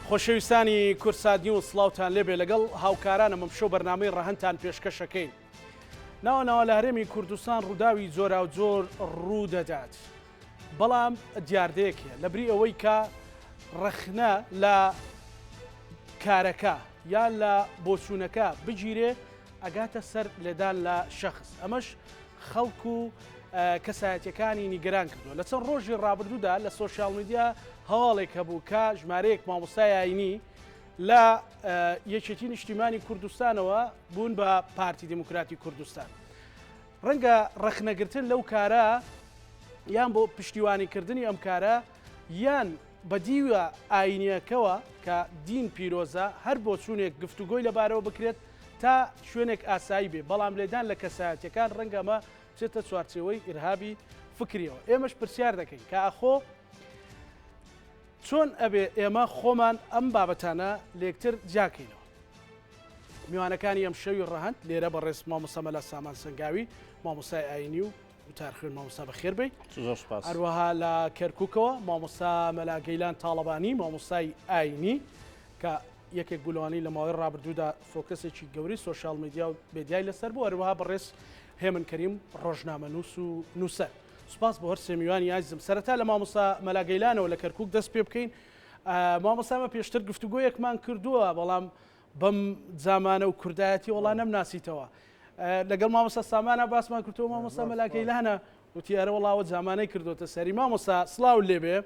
خۆشەویستانی کوردسات نیوز سڵاوتان لێبێ لەگەڵ هاوکارانم ئەمشەو بەرنامەی ڕەهەندتان پێشکەشەکەین. ناوە ناوە لە هەرێمی کوردستان ڕووداوی جۆراوجۆر ڕوو دەدات. بەڵام دیاردەیەک هەیە لەبری ئەوەی کە ڕەخنە لە کارەکە یان لە بۆچوونەکە بگیرێ ئەگاتە سەر لێدان لە شەخس ئەمەش خەڵک و کەسایەتیەکانی نیگەران کردووە لە چەند ڕۆژی ڕابردوودا لە سۆشیال میدیا هەواڵێک هەبوو کە ژمارەیەک مامۆستای ئاینی لە یەکێتی نیشتیمانی کوردستانەوە بوون بە پارتی دیموکراتی کوردستان. ڕەنگە ڕەخنەگرتن لەو کارە یان بۆ پشتیوانیکردنی ئەم کارە یان بە دیوە ئاینیەکەوە کە دین پیرۆزە هەر بۆچوونێک گفتوگۆی لەبارەوە بکرێت تا شوێنێک ئاسایی بێ بەڵام لێدان لە کەسایەتیەکان ڕەنگە ئەمە بچێتە چوارچێوەی ئیرهابی فکریەوە ئێمەش پرسیار دەکەین کە ئاخۆ چۆن ئەبێ ئێمە خۆمان ئەم بابەتانە لێکتر جیاکەینەوە؟ میوانەکانی ئەم شەوی ڕەهەند لێرە بەڕێز مامۆستا مەلا سامان سەنگاوی مامۆستای ئاینی و وتارخوێن مامۆستا بەخێر بێی زۆر سپاس. هەروەها لە کەرکووکەوە مامۆستا مەلا گەیلان تاڵەبانی مامۆستای ئاینی کە یەکێک بوو لەوانەی لە ماوەی ڕابردوودا فۆکەسێکی گەورەی سۆشیال میدیا و مێدیای لەسەر بوو هەروەها بەڕێز هێمن کەریم ڕۆژنامەنووس و نووسەر سوپاس بۆ هەر سێ میوانی ئازیزم سەرەتا لە مامۆستا مەلا گەیلانەوە لە کەرکووک دەست پێ بکەین مامۆستا ئێمە پێشتر گفتوگۆیەکمان کردووە بەڵام بەم جامانە و کوردایەتی وەڵا نەمناسیتەوە لەگەڵ مامۆستا سامانە باسمان کردەوە مامۆستا مەلا گەیلانە وتی ئەرە وەڵا ئەوە جامانەی کردۆتە سەری مامۆستا سڵاو لێبێ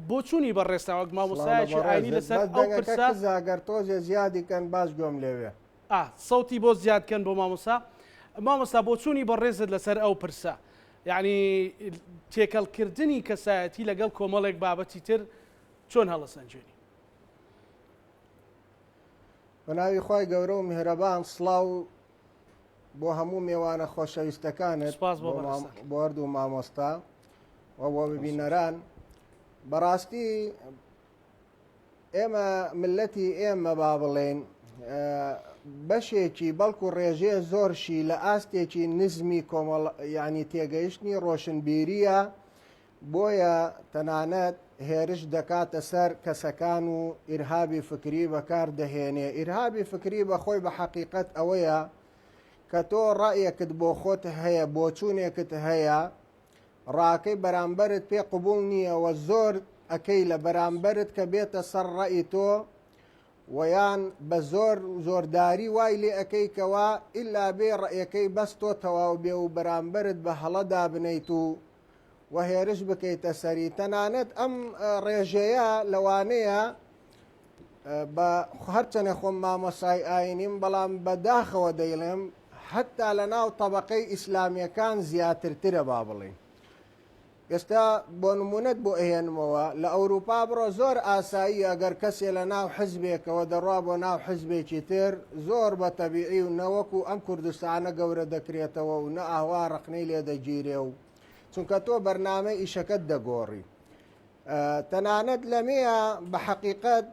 بۆچوونی بەڕێزتان وەک مامۆستایەکی ئاینی لەسەر ئەو پرسە گەر تۆزێ زیادی کەن باش گوێم لێوێ. ئا سەوتی بۆ زیاد کەن بۆ مامۆستا مامۆستا بۆچوونی بەڕێزت لەسەر ئەو پرسە یعنی تێکەڵکردنی کەسایەتی لەگەڵ کۆمەڵێک بابەتی تر چۆن هەڵەسەنجێنی؟ بەناوی خوای گەورە و میهرەبان سڵاو بۆ هەموو مێوانە خۆشەویستەکانت سپاس بۆ بەڕێزتان. بۆ هەردوو مامۆستا و بۆ بینەران بەڕاستی ئێمە ملەتی ئێمە با بڵێین بەشێکی بەڵکو ڕێژەیە زۆرشی لە ئاستێکی نزمی کۆمەڵ یعنی تێگەیشتنی ڕۆشنبیریە بۆیە تەنانەت هێرش دەکاتە سەر کەسەکان و ئیرهابی فکری بەکار دەهێنێ. ئیرهابی فکری بە خۆی بە حەقیقەت ئەوەیە کە تۆ ڕەئیەکت بۆ خۆت هەیە، بۆچوونێکت هەیە، ڕاکەی بەرامبەرت پێ قبوڵ نییە و زۆر ئەکەی لە بەرامبەرت کە بێتە سەر ڕەئی تۆ و یان بە زۆر زۆرداری وای لێ ئەکەی کەوا ئیلا بێ ڕەئیەکەی بەس تۆ تەواو بێ و بەرامبەرت بە هەڵە دابنێیت و و هێرش بکەیتە سەری تەنانەت ئەم ڕێژەیە لەوانەیە بە هەرچەنە خۆم مامۆسای ئاینیم بەڵام بەداخەوە دەیڵێم حتا لە ناو طبقەی ئیسلامیەکان زیاترترە با بڵین ئێستا بۆ نمونەت بۆ ئەهێنمەوە لە ئەوروپا بڕۆ زۆر ئاسایی ئەگەر کەسێ لە ناو حزبێکەوە دەڕوا بۆ ناو حزبێکی تر زۆر بە تەبیعی و نەوەکو ئەم کوردستانە گەورە دەکرێتەوە و نە ئاوا ڕەخنەی لێ دەگیرێ و چونکە تۆ بەرنامەی ئیشەکەت دەگۆڕی تەنانەت لەمەیە بە حەقیقەت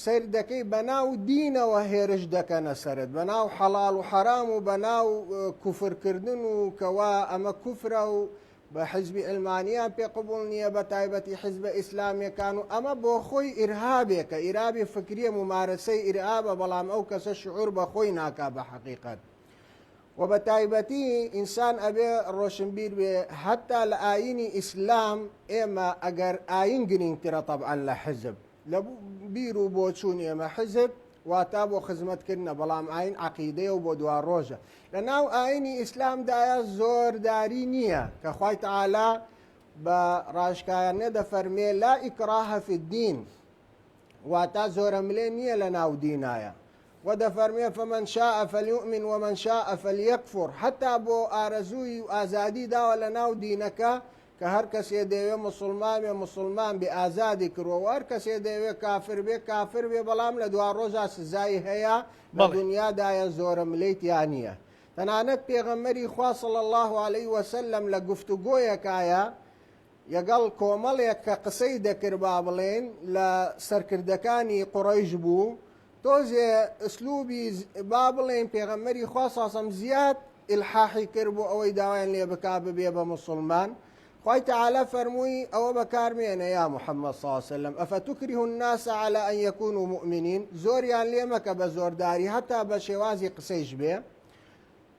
سەیر دەکەی بەناو دینەوە هێرش دەکەنە سەرت بەناو حەڵاڵ و حەرام و بەناو کوفرکردن و کەوا ئەمە کوفرە و بە حزبی علمانیان پێ قبول نییە بە تایبەتی حزبە ئیسلامیەکان و ئەمە بۆ خۆی ئیرهابێکە ئیرابی فکریە ممارەسەی ئیرهابە بەڵام ئەو کەسە شعور بە خۆی ناکا بە حەقیقەت وە بە تایبەتی ئینسان ئەبێ ڕۆشنبیر بێ هەتا لە ئاینی ئیسلام ئێمە ئەگەر ئاین گرینگترە تەبعەن لە حزب لە بیر و بۆچوون ئێمە حزب واتا بۆ خزمەتکردنە بەڵام ئاین عەقیدەیە و بۆ دواڕۆژە لە ناو ئاینی ئیسلامدایە زۆرداری نییە کە خوای تەعالا بە ڕاشکایانە دەفەرمێ لا ئیکراهە فی الدین واتا زۆرەملێ نییە لە ناو دینایە وە دەفەرموێ، فمن شاء فلیومن ومن شاء فلیکفر، هەتا بۆ ئارەزووی و ئازادی داوە لە ناو دینەکە کە هەر کەسێ دەیەوێ موسڵمان بێ موسڵمان بێ ئازادی کرووە وە هەر کەسێ دەیەوێ کافر بێ کافر بێ بەڵام لە دواڕۆژا سزای هەیە لە بەڵێ. دونیادایە زۆرەملێی تیا نییە تەنانەت پێغەمبەری خوا صلی اللە علیه وسلم لە گفتوگۆیەکایە یەگەڵ کۆمەڵێک کە قسەی دەکرد با بڵێین لە سەرکردەکانی قوڕەیش بوو تۆزێ ئسلوبی با بڵێین پێغەمبەری خوا ساسەم زیاد ئیلحاحی کرد بۆ ئەوەی داوایان لێ بکا ببێ بە موسڵمان. خوای تعالی فەرمووی ئەوە بەکار مێنە یا محمد صلی اللە علیە وسلم افتکره الناس علی ان یکونوا مؤمنین زۆریان لێ مەکە بە زۆرداری هەتا بە شێوازی قسەیش بێ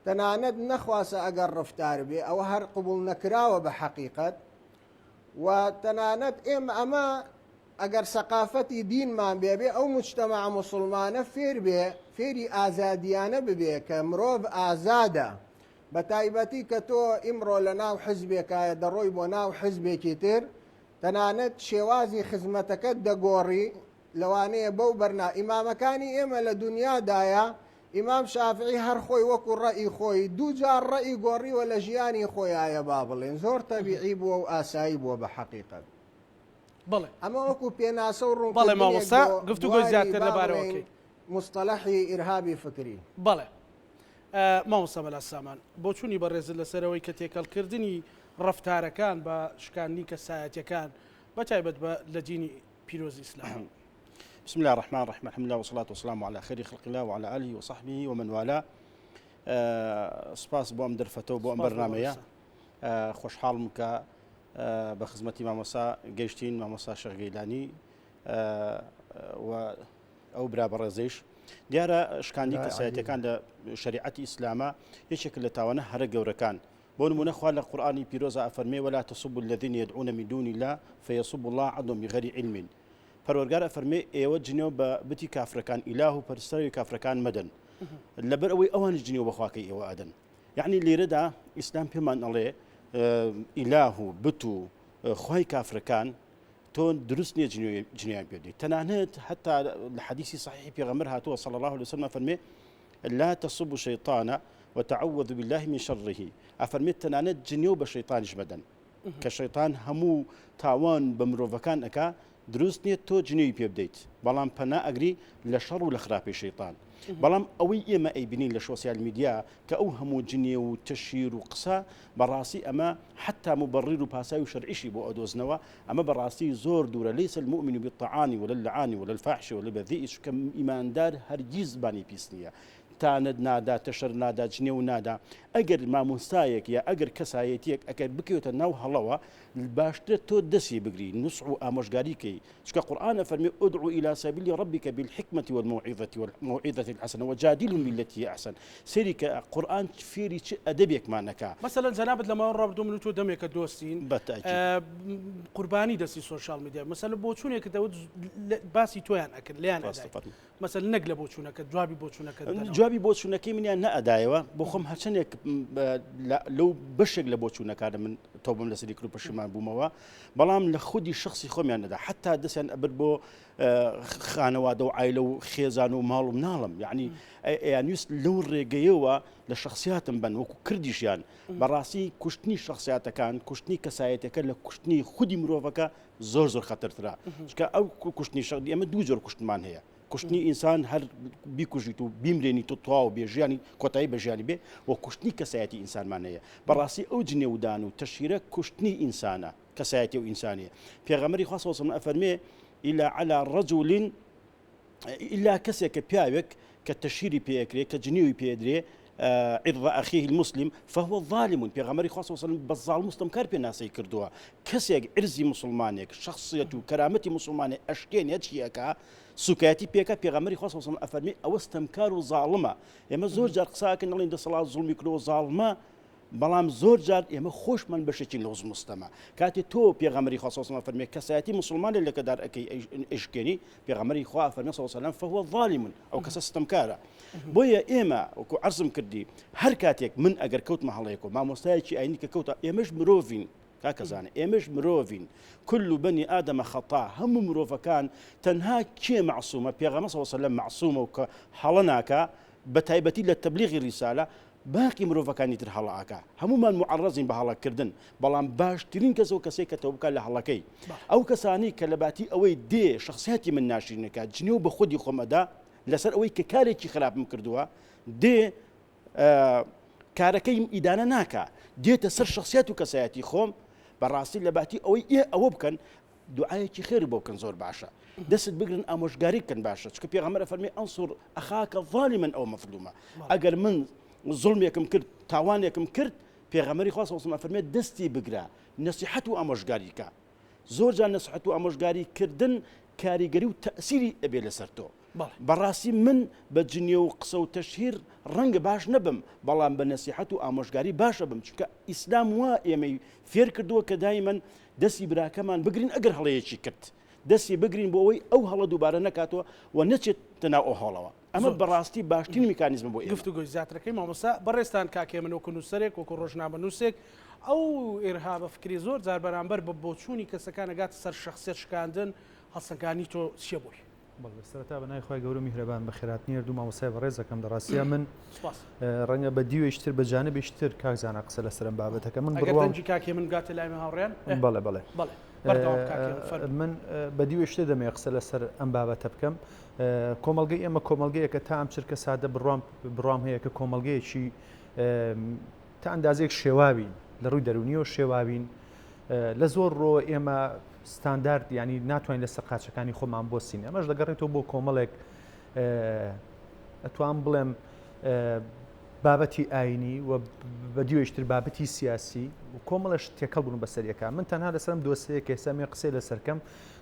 تەنانەت نەخواسە ئەگەر ڕفتار بێ ئەوە هەر قبوڵ نەکراوە بە حەقیقەت و تەنانەت ئێمە ئەمە ئەگەر سەقافەتی دینمان بێ بێ ئەو مجتەمەعە موسڵمانە فێر بێ فێری ئازادیانە ببێ کە مرۆڤ ئازادە بە تایبەتی کە تۆ ئیمڕۆ لە ناو حزبێکایە دەڕۆی بۆ ناو حزبێکی تر تەنانەت شێوازی خزمەتەکەت دەگۆڕی لەوانەیە بەو بەرنا ئیمامەکانی ئێمە لە دنیادایە ئیمام شافعی هەر خۆی وەکو ڕەئی خۆی دووجار ڕەئی گۆڕیوە لە ژیانی خۆیایە با بڵێن زۆر تەبیعی بووە و ئاسایی بووە بە حەقیقەت. بەڵێ. ئەمە وەکو پێناسە و بەڵێ ڕوونکردنێک مامۆستا بۆ گفتوگۆی بواری زیاتر با لەبارەوە بڵێین کەین. موستەلەحی ئیرهابی فکری. بەڵێ مامۆستا مەلا سامان، بۆچوونی بەڕێزت لەسەر ئەوەی کە تێکەڵکردنی ڕەفتارەکان بە شکاندنی کەسایەتیەکان بە تایبەت بە لە دینی پیرۆزی ئیسلام. بسم الله الرحمن الرحیم الحمد لله والصلاة والسلام على خير خلق الله وعلى آله وصحبه ومن والاه سپاس بۆ ئەم دەرفەتە و بۆ ئەم سپاس بۆ بەرنمەیە بەڕێزتان. خۆشحاڵم کە بە خزمەتی مامۆسا گەیشتین مامۆسا شێخ گەیلانی و ئەو برا بەڕێزەیش دیارە شکاندی کەسایەتەکان لە شریعەتی ئیسلامە یەکێک لە تاوانە هەرە گەورەکان بۆ نمونە خوا لە قورآانی پیرۆزە ئەفەرمێ ولا تسبوا الذين يدعون من دون الله فيسبوا الله عدوا بغير علم پەروەرگار ئەفەرمێ ئێوە جنێو بە بتی کافرەکان ئیلاه و پەرستراوی کافرەکان مەدەن لەبەر ئەوەی ئەوانیش جنێو بەخواکەی ئێوە ئەدەن یەعنی لێرەدا ئیسلام پێمان ئەڵێ ئیلاه و بت و خوای کافرەکان تۆ دروست نییە جنێویان پێ بدەیت تەنانەت هەتا لە حەدیسی صحیحی پێغەمبەر هاتووە صلی الله علیه وسلم فەرمێ لا تسبوا الشیطان وتعوذوا بالله من شره ئەفەرمێت تەنانەت جنێو بە شەیطانیش مەدەن کە شەیتان هەموو تاوان بە مرۆڤەکان ئەکا دروست نییە تۆ جنێوی پێ بدەیت بەڵام پەنا ئەگری لە شەڕ و لە خراپەی شەیتان بەڵام ئەوەی ئێمە ئەیبینین لە شۆسیال میدیا کە ئەو هەموو جنێو و تەشهیر و قسە بەڕاستی ئەمە حتا مبرر و پاساوی شەرعیشی بۆ ئەدۆزنەوە ئەمە بەڕاستی زۆر دوورە ليس المؤمن بالطعان ولا اللعان ولا الفاحش ولا البذيء چونکە ئیماندار هەرگیز زبانی پیس نییە تانەت نادا تەشەر نادا جنێو نادا ئەگەر مامۆستایەک یا ئەگەر کەسایەتیەک ئەگەر بکەوێتە ناو هەڵەوە باشترە تۆ دەسی بگری نوسع و ئامۆژگاری کەی چونکە قورئان ئەفەرمێ ادع الى سبیل ربک بالحکمة والموعظة والموعظة الحسنة وجادلهم بالتي هي احسن سەیری کە قورئان فێری چ ئەدەبێکمان ئەکا. مەسەلەن جەنابت لە ماوەی ڕابردوو من و تۆ دەمێکە دۆستین بەتەئکید. قوربانی دەستی سۆشیال میدیا مەسەلەن بۆچوونێکت دەوت باسی تۆیان ئەکرد لێیان ڕاستە ئەدای فەرموو. مەسەلەن نەک لە بۆچوونەکەت جوابی بۆچوونەکەت بدەنەوە. جوابی بۆچوونەکەی منیان نەئەدایەوە بۆ خۆم هەرچەندێک لەو بەشێک لە بۆچوونەکانە من تەوبەم لەسەری کرد و پەشیمان بوومەوە بەڵام لە خودی شخصی خۆمیان نەدا حتا دەستیان ئەبرد بۆ خانەوادە و عایلە و خێزان و ماڵ و مناڵم یعنی ئەیانویست لەو ڕێگەیەوە لە شخصیاتم بن وەکو کردیشیان بەڕاستی کوشتنی شخصیاتەکان کوشتنی کەسایەتەکە لە کوشتنی خودی مرۆڤەکە زۆر زۆر خەتەرترە چونکە ئەو کوشتنی شەڕ ئێمە دوو جۆر کوشتمان هەیە کوشتنی ئینسان هەر بیکوژیت و بیمرێنیت و تەواو بێ ژیانی کۆتایی بە ژیانی بێ و کوشتنی کەسایەتی ئینسانمان هەیە بەڕاستی ئەو جنێودان و تەشهیرە کوشتنی ئینسانە کەسایەتی و ئینسانیە پێغەمبەری خوا صلی الله علیه و سلم ئەفەرمێ الا علی رجل ئیلا کەسێک کە پیاوێک کە تەشهیری پێ ئەکرێ کە جنێوی پێ ئەدرێ عرض أخيه المسلم فهو ظالم پێغەمبەری خوا صلی الله علیه و سلم بە زاڵم و ستەمکار پێناسەی کردووە کەسێک عرزی مسلمانێک شخصیت و کەرامەتی مسلمانێک ئەشکێنێت چی ئەکا سوکایەتی پێکا پێغەمبەری خوا صلی الله علیه و سلم ئەفەرمی ئەوە ستەمکار و زاڵمە ئێمە زۆر جار قساکەن ئەڵێن دەسەڵات زوڵمی کردووە زاڵمە بەڵام زۆر جار ئێمە خۆشمان بەشێکین لەو زوڵم و ستەمە. کاتێ تۆ پێغەمبەری خوا صلی اللە علیە و سلم ئەفەرمێ کەسایەتی موسڵمانێ لەکەدار ئەکەی ئەیشکێنی، پێغەمبەری خوا ئەفەرمێ صلی اللە علیە و سلم فهو ظالم ئەو کەسە ستەمکارە. بۆیە ئێمە وەکو عەرزم کردی هەر کاتێک من ئەگەر کەوتمە هەڵەیەک و مامۆستایەکی ئاینی کە کەوتە ئێمەش مرۆڤین کاکە زانە ئێمەش مرۆڤین كل بني آدم خطاء هەموو مرۆڤەکان تەنها کێ مەعسومە پێغەمبەر صلی اللە علیە و سلم مەعسومە و کە هەڵە ناکا بە تایبەتی لە تەبلیغی ریسالە باقی مرۆڤەکانی تر هەڵە ئەکا هەموومان موعەڕەزین بە هەڵە کردن بەڵام باشترین کەس ئەو کەسەی کە تەوبە بکات لە هەڵەکەی ئەو کەسانەی کە لە باتی ئەوەی دێ شخصیاتی من ناشرین ئەکات جنێو بە خودی خۆم ئەدا لەسەر ئەوەی کە کارێکی خراپم کردووە دێ کارەکەیم ئیدانە ناکا دێتە سەر شخصیات و کەسایەتی خۆم بەڕاستی لە باتی ئەوەی ئێ ئەوە بکەن دوعایەکی خێر بۆ بکەن زۆر باشە دەست بگرن ئامۆژگاری بکەن باشە چونکە پێغەمبەر ئەفەرمێ انصر اخاک ظالما او مظلوما ئەگەر من زوڵمێکم کرد تاوانێکم کرد پێغەمبەری خوا صلی الله علیه و سلم ئەفەرمێ دەستی بگرە. نەسیحەت و ئامۆژگاری کە. زۆر جار نەسحەت و ئامۆژگاری کردن کاریگەری و تەئسیری ئەبێ لەسەر تۆ. بەڕاستی من بە جنێو و قسە و تەشهیر ڕەنگە باش نەبم بەڵام بە نەسیحەت و ئامۆژگاری باش ئەبم چونکە ئیسلام وا ئێمەی فێر کردووە کە دایمەن دەستی براکەمان بگرین ئەگەر هەڵەیەکی کرد دەستی بگرین بۆ ئەوەی ئەو هەڵە دووبارە نەکاتەوە و نەچێتە ناو ئەو هەڵەوە. ئەمە بەڕاستی باشترین میکانیزمە بۆ ئێمە. گفتوگۆی زیاترەکەی مامۆستا بەڕێزتان کاک هێمن وەکو نووسەرێک وەکو ڕۆژنامەنووسێک ئەو ئیرهابە فکری زۆر جار بەرامبەر بە بۆچوونی کەسەکان ئەگاتە سەر شەخسیەت شکاندن هەڵسەنگاندنی تۆ چیە بۆی؟ بەڵێ سەرەتا بە ناوی خوای گەورە و میهرەبان بەخێرهاتنی هەردوو مامۆستای بەڕێز دەکەم لە ڕاستیا من سپاس. ڕەنگە بە دیوێکی تر بە جانبێکی تر کاک زانا قسە لەسەر ئەم بابەتەکە من ئەگەر بڕوام دەنگی کاک هێمن بگاتە لای من هاوڕێیان ئێ بەڵێ بەڵێ بەڵێ بەردەوام کاک هێمن فەرموو. من بە دیوێکی تر دەمەوێت قسە لەسەر ئەم بابەتە بکەم کۆمەڵگەی ئێمە کۆمەڵگەیەکە تا ئەم چرکە سادە بڕوام بڕوام هەیە کە کۆمەڵگەیەکی تا ئەندازەیەک شێواوین لە ڕووی دەرونیەوە شێواوین لە زۆر ڕۆ ئێمە ستاندارد ینی ناتوانین لەسەر قاچەکانی خۆمان بۆسین ئەمەش دەگەڕێتەوە بۆ کۆمەڵێک ئەتوان بڵێم بابەتی ئاینی و بە دیوێکی تر بابەتی سیاسی و کۆمەڵێ شت تێکەڵ بوون بەسەر یەکا من تەنها لەسەرم دۆسەیە کە ئێستا مێ قسەی لەسەرکەم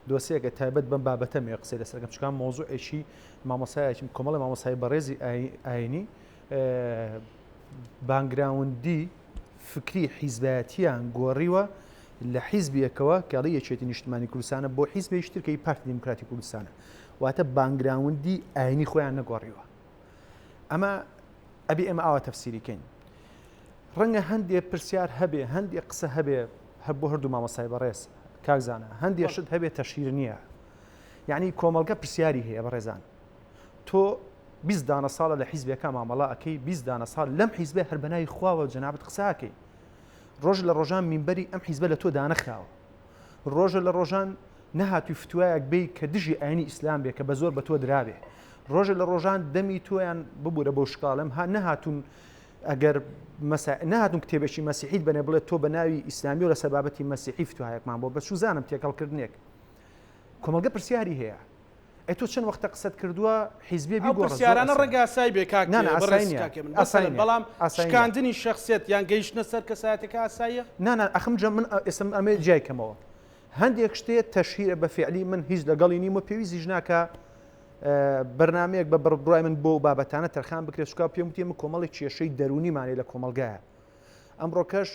دۆسیەکە تایبەت بەم بابەتە مێ قسەی لەسەرکەم چکان مۆزوعێکی مامۆسایەکی کۆمەڵی مامۆسای بەڕێزی ئاینی background ی فکری حیزبایەتیان گۆڕیوە لە حیزبێکەوە کەڵی یەکێتی نیشتمانی کوردستانە بۆ حیزبێکی ترکەی پارتی دیموکراتی کوردستانە واتە background ی ئاینی خۆیان نەگۆڕیوە ئەمە ئەبێ ئێمە ئاوا تەفسیری کەین ڕەنگە هەندێ پرسیار هەبێ هەندێ قسە هەبێ هەر بۆ هەردوو مامۆستای بەڕێز کاک زانا هەندێ شت هەبێ تەشهیر نییە یعنی کۆمەڵگە پرسیاری هەیە بەڕێزان تۆ 20 دانە ساڵە لە حیزبێکە مامەڵە ئەەکەی 20 دانە ساڵ لەم حیزبێ هەر بەناوی خواوە جەنابت قساکەی ڕۆژ لە ڕۆژان مینبەری ئەم حیزبە لە تۆ دانەخراوە ڕۆژە لە ڕۆژان نەهاتووی فتوایەک بێی کە دژی ئاینی ئیسلام بێ کە بە زۆر بە تۆ درابێ ڕۆژە لە ڕۆژان دەمی تۆیان ببورە بەو شکاڵم ها نەهاتوون ئەگەر نەهاتون کتێبێکی مەسیحیت بەنێ بڵێ تۆ بە ناوی ئیسلامی و لەسەر بابەتی مەسیحی فتوایەکمان بۆ بە چوزانم تێکەڵکردنێک کۆمەڵگە پرسیاری هەیە ئەی تۆ چەند وەختە قسەت کردووە حیزبێ ئەو پرسیارانە ڕەنگە ئاسایی بێ کاک نا نا ئاسایی نییە کاک من ئاسایی نییە بەڵام شکاندنی شەخسیەت یان گەیشتنە سەر کەسایەتەکە ئاساییە؟ نا نا ئەخم جا من ئێستا ئەمێ جیای کەمەوە هەندێک شتێ تەشهیرە بە فعلی من هیچ لەگەڵی نیم و پێویستیش ناکا بەرنمەیەک بە بڕای من بۆ بابەتانە تەرخان بکرێت چکا پێم وتی من کۆمەڵی کێشەی دەرونیمانەیە لە کۆمەڵگایە ئەمڕۆکەش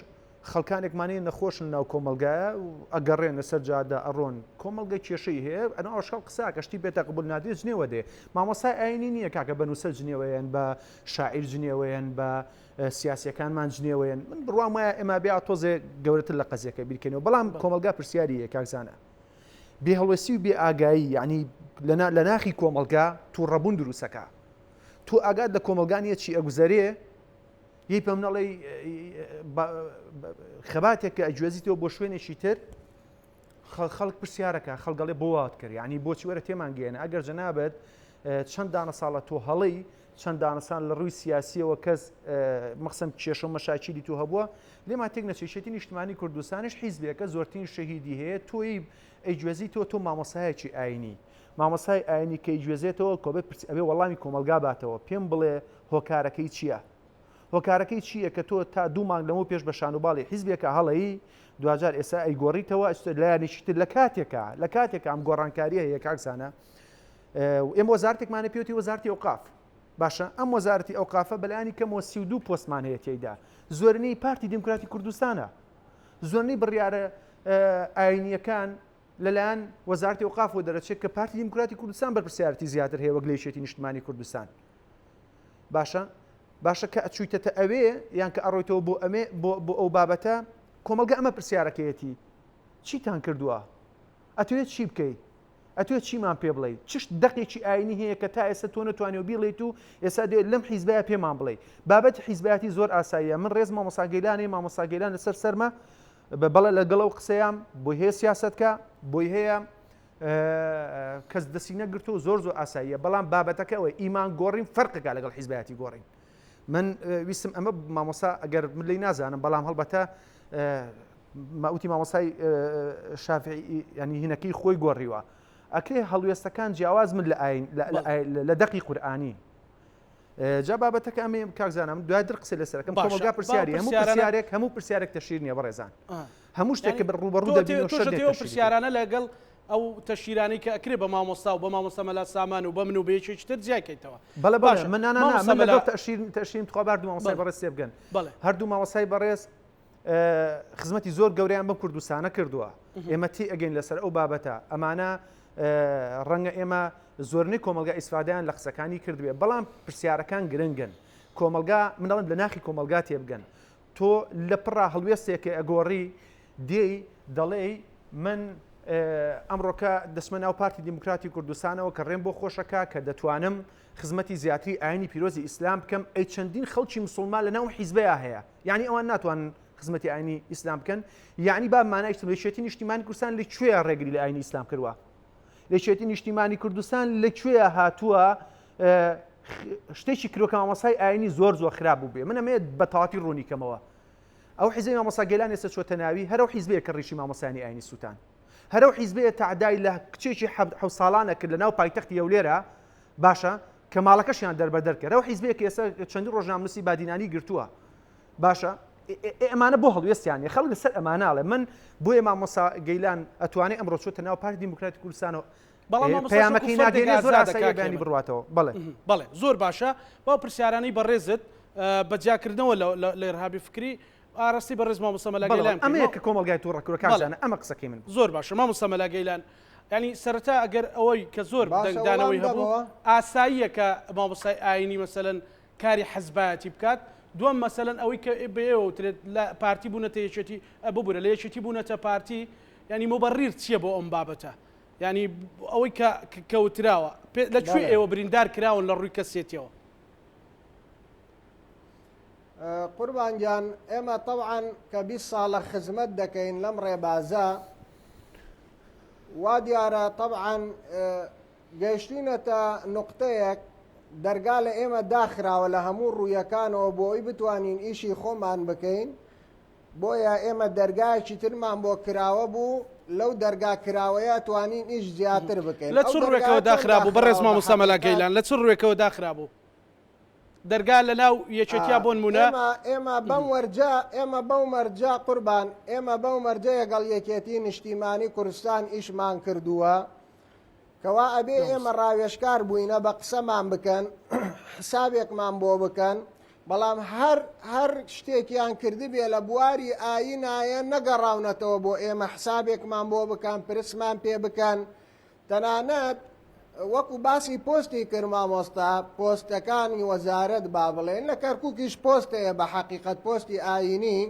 خەڵکانێکمان هەیە نەخۆشن ناو کۆمەڵگایە و ئەگەڕێن لەسەر جادە ئەڕۆن کۆمەڵگە کێشەی هەیە ئەنا ئەشکال قساکە شتی بێتە قبول نادرێت جنێوە دێ مامۆسای ئاینی نییە کاکە بە نووسەر جنێوەیەن بە شاعیر جنێوەیەن بە سیاسیەکانمان جنێوەیەن من بڕوام وایە ئێمە بێ تۆزێ گەورەتر لە قەزیەکە بیرکەینەوە بەڵام کۆمەڵگا پرسیاری هەیە کاک زانا بێ هەڵوێستی و بێ ئاگایی یعنی لە ناخی کۆمەڵگا تووڕەبوون دروستەکە تۆ ئاگات لە کۆمەڵگا نییە چی ئەگوزەرێ یەی پێم نەڵێی خەباتێک کە ئەگوێزیتەوە بۆ شوێنێکی تر خەڵک پرسیارەکە خەڵگەڵێ بۆ وات کرد ینی بۆچی وەرە تێمان گەێنە ئەگەر جەنابەت چەند دانە ساڵە تۆ هەڵی چەند دانەسان لە ڕووی سیاسیەوە کەس مەخسم کێشە و مەشاکیلی تو هەبووە لێما تێک نەچێشێتی نیشتمانی کوردستانش حیزبێکە زۆرترین شەهیدی هەیە تۆی ئەیگوێزی تۆ تۆ مامۆسایەکی ئاینی مامۆسای ئاینی کە ئەیگوێزێتەوە کۆبێ پرس ئەبێ وەڵامی کۆمەڵگا باتەوە پێم بڵێ هۆکارەکەی چییە؟ هۆکارەکەی چییە کە تۆ تا دوو مانگ لەمەو پێش بە شانوباڵی حیزبێکا هەڵەیی دواجار ئێستا ئەیگۆڕیتەوە ئەچیتە لایەنێکی تر لە کاتێکا لە کاتێکا ئەم گۆڕانکاریە هەیە کاک زانا ئێمە وەزارتێکمانە پێوتی وەزارتی ئەوقاف باشە ئەم وەزارەتی ئەوقافە بەلایانی کەمەوە 32 پۆستمان هەیە تێیدا زۆرینەی پارتی دیموکراتی کوردستانە زۆرینەی بڕیارە ئاینیەکان لەلایەن وەزارەتی ئەوقافەوە دەرەچێت کە پارتی دیموکراتی کوردستان بەرپرسیارەتی زیاتر هەیە وەک لە یەکێتی نیشتمانی کوردستان باشە باشە کە ئەچوویتەتە ئەوێ یان کە ئەڕۆیتەوە بۆ ئەمێ بۆ بۆ ئەو بابەتە کۆمەڵگە ئەمە پرسیارەکەیەتی چیتان کردووە ئەتوێت چی بکەیت ئەتوێ چیمان پێ بڵێ چشت دەقێکی ئاینی هەیە کە تا ئێستا تۆ نەتوانانی و بیڵێیت و ئێستا دێ لەم حیزبەیە پێمان بڵێ بابەتی حیزبایەتی زۆر ئاساییە من ڕێز مامۆستا گەیلانێ مامۆستا گەیلان لەسەر سەرمە بە بەڵێ لەگەڵ ئەو قسەیام بۆی هەیە سیاسەت کە بۆی هەیە کەس دەستی نەگرتو زۆر زۆر ئاساییە بەڵام بابەتەکە ئەوەی ئیمان گۆڕین فەرقێکە لەگەڵ حیزبایەتی گۆڕین من ویستم ئەمە مامۆسا ئەگەر من لی نازانم بەڵام هەڵبەتە ماوتی مامۆسای شافعی ینی هینەکەی خۆی گۆڕیوە ئەکرێ هەڵوێستەکان جیاواز من لە ئاین لە دەقی قورئانی جا بابەتەکە ئەمەیە کاک زانا من دوای در قسەی لەسەر ئەکەم باشە کۆمەڵگا با پرسیاری هەموو پرسیارانە پرسیارێک هەموو پرسیارێک تەشیر نییە بەڕێزان ئا. هەموو شتێک کە ڕووبەڕوو دەبینەوە تۆش ئەو پرسیارانە لەگەڵ ئەو تەشیرانەی کە ئەکرێ بە مامۆستا و بە مامۆستا مەلا سامان و بە من و بە یەکێکی تر جیای کەیتەوە. بەڵێ باشە من نا نا من لەگەڵ تەشیر تەشیرم تخوا با هەردوو مامۆستای بەڕێز تێبگەن. هەردوو مامۆستای بەڕێز خزمەتی زۆر گەورەیان بەم کوردستانە کردووە. ئێمە تی ئەگەین لەسەر ئەو بابەتە ئەمانە ڕەنگە ئێمە زۆرنەی کۆمەلگا ئیسفادەیان لە قسەکانی کردبێ بەڵام پرسیارەکان گرنگن کۆمەلگا منەڵم لە ناخی کۆمەلگا تێبگەن تۆ لە پڕا هەڵوێستێکێ ئەگۆڕی دێی دەڵێی من ئەمڕۆکە دەچمە ناو پارتی دیموکراتی کوردستانەوە کە ڕێم بۆ خۆشەکە کە دەتوانم خزمەتی زیاتری ئاینی پیرۆزی ئیسلام بکەم ئەی چەندین خەڵکی مسلمان لە ناو حیزبەیە هەیە یعنی ئەوان ناتوانن خزمەتی ئاینی ئیسلام بکەن یعنی با مانایشتم یەکێتی نیشتیمانی کوردستان لە کوێ ڕێگری لە ئاینی ئیسلام کردووە یەکێتی نیشتیمانی کوردستان لە کوێ هاتووە شتێکی کرۆ کە مامۆستای ئاینی زۆر زۆر خراپ بوو بێ من ئەمەیە بە تەواتی ڕوونی کەمەوە ئەو حیزبەی مامۆستا گەلان ئێستا چۆتە ناوی هەر ئەو حیزبەیە کە ڕیشی مامۆستایانی ئاینی سووتان هەر ئەو حیزبەیە تەعدای لە کچێکی حەو ساڵانە کرد لە ناو پایتەختی هەولێرە باشە کە ماڵەکەشیان دەربەدەر کرد ئەو حیزبەیە کە ئێستا چەندین ڕۆژنامەنووسی بادینانی گرتووە باشە ئەمانە بۆ هەڵوێستیان نیە خەڵک لەسەر ئەماناڵێ من بۆیە مامۆسا گەیلان ئەتوانێ ئەمڕۆ چۆتە ناو پارتی دیموکراتی کوردستانەوە بەڵام مامۆستا پەیامەکەی شەکو فەردێک ناگەیەنێ زۆر ئازادە ئاساییە کاک بەیانی هێمن. بڕواتەوە بەڵێ. بەڵێ زۆر باشە بەو پرسیارانەی بەڕێزت بە جیاکردنەوە لە لە لە ئیرهابی فکری ئاراستەی بەڕێز مامۆستا مەلا بەڵێ گەیلان بکەین. ئەمەیە کە کۆمەڵگای تووڕە کردووە کاک بەڵێ. زانا ئەمە قسەکەی من بوو. زۆر باشە مامۆستا مەلا گەیلان یانی سەرەتا ئەگەر ئەوەی کە زۆر باشە دەنگدانەوەی وەڵام هەبوو دەمەوە. ئاساییە کە مامۆستای ئایینی مەسەلەن کاری حزبایەتی بکات دووەم مەسەلەن ئەوەی کە بە ئێوە وترێت لە پارتی بوونەتە یەکێتی ببورە لە یەکێتی بوونەتە پارتی یانی موبەڕیر چییە بۆ ئەم بابەتە یانی ئەوەی کە کە وتراوە لە کوێ ئێوە بریندار کراون لە ڕووی کەسێتیەوە؟ قوربان گیان ئێمە تەبعەن کە 20 ساڵە خزمەت دەکەین لەم ڕێبازە وا دیارە تەبعەن گەیشتینەتە نقطەیەک دەرگا لە ئێمە داخراوە لە هەموو ڕوویەکانەوە بۆ ئەوی بتوانین ئیشی خۆمان بکەین بۆیە ئێمە دەرگایەکی ترمان بۆ کراوە بوو، لەو دەرگا کراوەیە توانین ئیش زیاتر بکەین. لە ئەو چ ڕوێکەوە دەرگایە چۆن داخرابوو بەڕێز داخراوە بە مامۆستا مەلا حەقیقەت؟ گەیلان لە چ ڕوێکەوە داخرابوو دەرگا لە ناو یەکێتیا بۆ نمونە؟ ئێمە ئێمە بەم وەرجە ئێمە بەو مەرجە قوربان ئێمە بەو مەرجە یەگەڵ یەکێتی نیشتیمانی کوردستان ئیشمان کردووە کەوا ئەبێ ئێمە ڕاوێژکار بووینە بە قسەمان بکەن حسابێکمان بۆ بکەن بەڵام هەر هەر شتێکیان کردبێ لە بواری ئایینایە نەگەڕاونەتەوە بۆ ئێمە حسابێکمان بۆ بکەن پرسمان پێ بکەن تەنانەت وەکو باسی پۆستی کرد مامۆستا پۆستەکانی وەزارەت با بڵێن لە کەرکووکیش پۆست هەیە بە حەقیقەت پۆستی ئایینی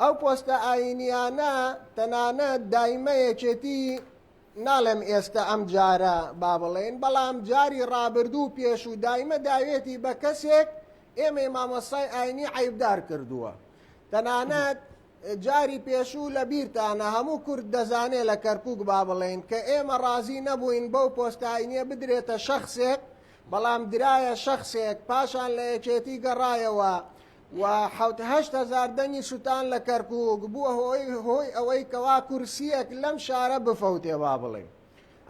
ئەو پۆستە ئایینیانە تەنانەت دایمە یەکێتی ناڵێم ئێستە ئەم جارە با بڵێین، بەڵام جاری ڕابردوو و پێشوو دایمە داوێتی بە کەسێک ئێمەی مامۆستای ئاینی عەیبدار کردووە. تەنانەت جاری پێشوو لە بیرتانە هەموو کورد دەزانێ لە کەرکووک با بڵێین کە ئێمە ڕازی نەبووین بەو پۆستە ئاینیە بدرێتە شەخسێک بەڵام درایە شەخسێک پاشان لە یەکێتی گەڕایەوە و 7000 دەنگی سوتان لە کەرکوک بووە هۆی هۆی ئەوەی کەوا کورسیەک لەم شارە بفەوتێ با بڵێین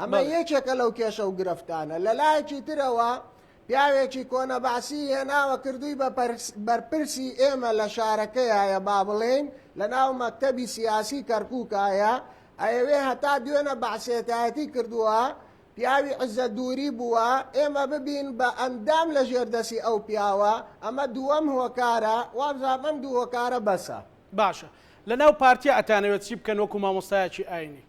ئەمە یەکێکە لەو کێشە و گرفتانە لە لایەکی ترەوە پیاوێکی کۆنە بەعسی هێناوە کردووی بە بەرپرسی ئێمە لە شارەکەیایە با بڵێین لە ناو مەکتەبی سیاسی کەرکوکایە ئەیەوێ هەتا دوێنە بەعسێتایەتی کردووە پیاوی عزەت دووری بووە، ئێمە ببین بە ئەندام لە ژێر دەستی ئەو پیاوە، ئەمە دووەم هۆکارە، وابزانم ئەم دوو هۆکارە بەسە. باشە لە ناو پارتیا ئەتانەوێت چی بکەن وەکو مامۆستایەکی ئاینی؟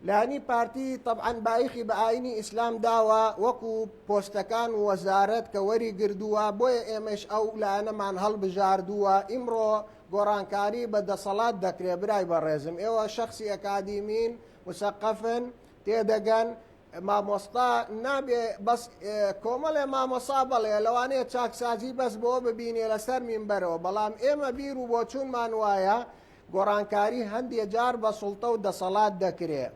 لایەنی پارتی تەبعەن بایخی بە ئاینی ئیسلام داوە وەکو پۆستەکان و وەزارەت کە وەری گردووە، بۆیە ئێمەش ئەو لایەنەمان هەڵبژاردووە، ئیمڕۆ گۆڕانکاری بە دەسەڵات دەکرێ برای بەڕێزم ئێوە شەخسی ئەکادیمین مسەقەفن تێدەگەن مامۆستا نابێ بەس کۆمەڵێ مامۆسا بەڵێ لەوانەیە چاکسازی بەس بۆ ببینێ لەسەر مینبەرەوە بەڵام ئێمە بیر و بۆچوونمان وایە گۆڕانکاری هەندێ جار بە سوڵتە و دەسەڵات دەکرێ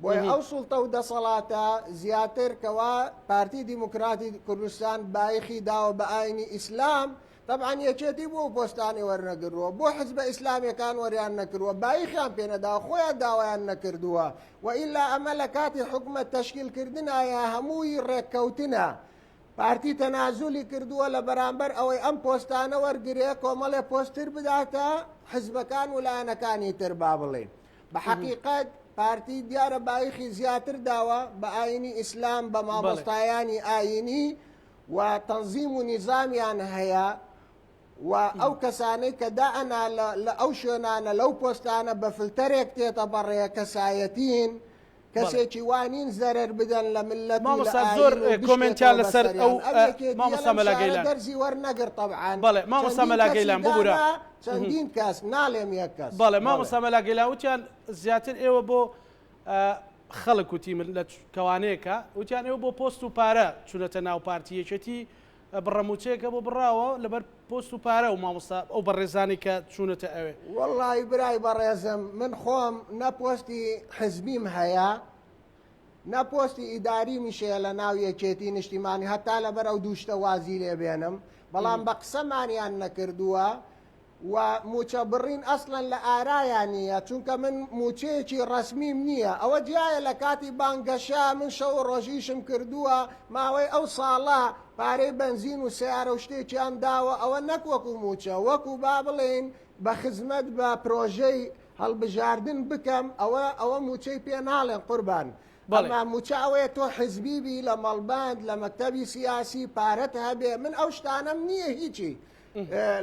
بۆیە ئەو سوڵتە و دەسەڵاتە زیاتر کەوا پارتی دیموکراتی کوردستان بایخی داوە بە ئاینی ئیسلام تەبعەن یەکێتی بۆ ئەو پۆستانەی وەرنەگرووە، بۆ حزبە ئیسلامیەکان وەریان نەکردووە، بایخیان پێ نەداوە، خۆیان داوایان نەکردووە، وئیلا ئەمە لە کاتی حکومەت تەشکیل کردنایە هەمووی ڕێککەوتنە. پارتی تەنازولی کردووە لە بەرامبەر ئەوەی ئەم پۆستانە وەرگرێ کۆمەڵێ پۆستتر بداتە حزبەکان و لایەنەکانی تر با بڵێین بە حەقیقەت پارتی دیارە بایخی زیاتر داوە بە ئاینی ئیسلام بە مامۆستایانی ئاینی و تەنزیم و نیزامیان هەیە و ئەو کەسانەی کە دائەنا لە ئەو شوێنانە لەو پۆستانە بە فلتەرێک تێتە بەڕێ کەسایەتین کەسێکی وا نین زەرەر بدەن لە مللەت و لە مامۆستا ئایین زۆر و کۆمێنتیان بشکێتەوە لەسەر بەسەریان ئەو ئەم یەکێتیە مامۆستا لەم مەلا شارە گەیلان دەرزی وەرنەگرت تەبعەن بەڵێ مامۆستا چەندین مەلا کەسی گەیلان ببورە دانا چەندین کەس ناڵێم یەک کەس بەڵێ بەڵێ مامۆستا مەلا گەیلان وتیان زیاتر ئێوە بۆ خەڵک وتی من لە کەوانەیەکە وتیان ئێوە بۆ پۆست و پارە چونەتە ناو پارتی یەکێتی بڕە موچەیەکە بۆ بڕاوە لەبەر پۆست و پارە و مامۆستا ئەو بەڕێزانەی کە چوونەتە ئەوێ. وەڵڵاهی برای بەڕێزم من خۆم نە پۆستی حزبیم هەیە نە پۆستی ئیداریمیش هەیە لە ناو یەکێتی نیشتیمانی هەتا لەبەر ئەو دوو شتە وازی لێ بێنم بەڵام بە قسەمانیان نەکردووە و مووچە بڕین ئەسڵەن لە ئارایا نییە چونکە من مووچەیەکی ڕەسمیم نییە ئەوە جیایە لە کاتی بانگەشە من شەو و ڕۆژ ئیشم کردووە ماوەی ئەو ساڵە پارەی بەنزین و سەیارە و شتێکیان داوە ئەوە نەک وەکو مووچە وەکو با بڵێین بە خزمەت بە پرۆژەی هەڵبژاردن بکەم ئەوە ئەوە مووچەی پێ ناڵێن قوربان ئەما مووچە ئەوەیە تۆ حزبی بی لە مەڵبەند لە مەکتەبی سیاسی پارەت هەبێ من ئەو شتانەم نییە هیچی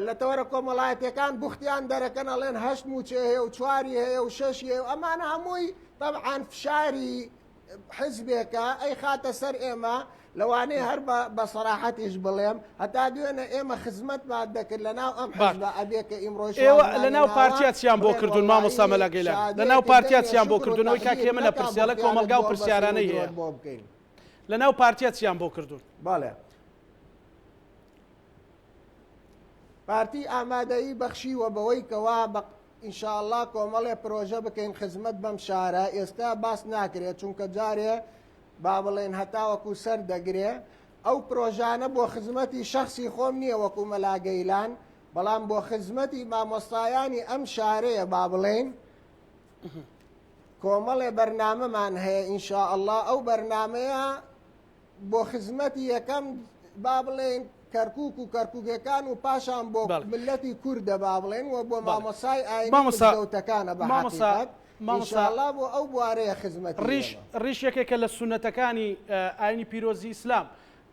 لە تەوەرە کۆمەڵایەتیەکان بوختیان دەرەکەن ئەڵێن هەشت موچەی هەیە و چواری هەیە و شەشی هەیە و ئەمانە هەمووی تەبعەن فشاری حزبێکە ئەی خاتە سەر ئێمە لەوانەیە هەر بە سەراحەتیش بڵێم هەتا دوێنە ئێمە خزمەتمان دەکرد لە ناو ئەم حزبە ئەبێ کە ئیمڕۆش ئێوە لە ناو پارتیا چیان بۆ کردوون مامۆستا مەلا گەیلان لە ناو پارتیا چیان بۆ کردوون ئەوەی کاک هێمن ئەپرسێ ئەڵێ کۆمەڵگا و پرسیارانەی هەیە بۆ بکەین لە ناو پارتیا چیان بۆ کردوون بەڵێ پارتی ئامادەیی بەخشیوە بەوەی کەوا بە ان شاء اللە کۆمەڵێ پرۆژە بکەین خزمەت بەم شارە ئێستا باس ناکرێت چونکە جارێ با بڵێن هەتاوەکو سەر دەگرێ ئەو پرۆژانە بۆ خزمەتی شخصی خۆم نییە وەکو مەلا گەیلان بەڵام بۆ خزمەتی مامۆستایانی ئەم شارەیە با بڵێین کۆمەڵێ بەرنامەمان هەیە ان شاء اللە ئەو بەرنامەیە بۆ خزمەتی یەکەم با بڵێین کەرکوک و کەرکوکیەکان و پاشان بۆ ملەتی کوردە با بڵێن و بۆ مامۆسای ئاینی مزگەوتەکانە بە حەقیقەت ئینشاڵڵا بۆ ئەو بوارەیە خزمەتی ڕیش ڕیش یەکێکە لە سوننەتەکانی ئاینی پیرۆزی ئیسلام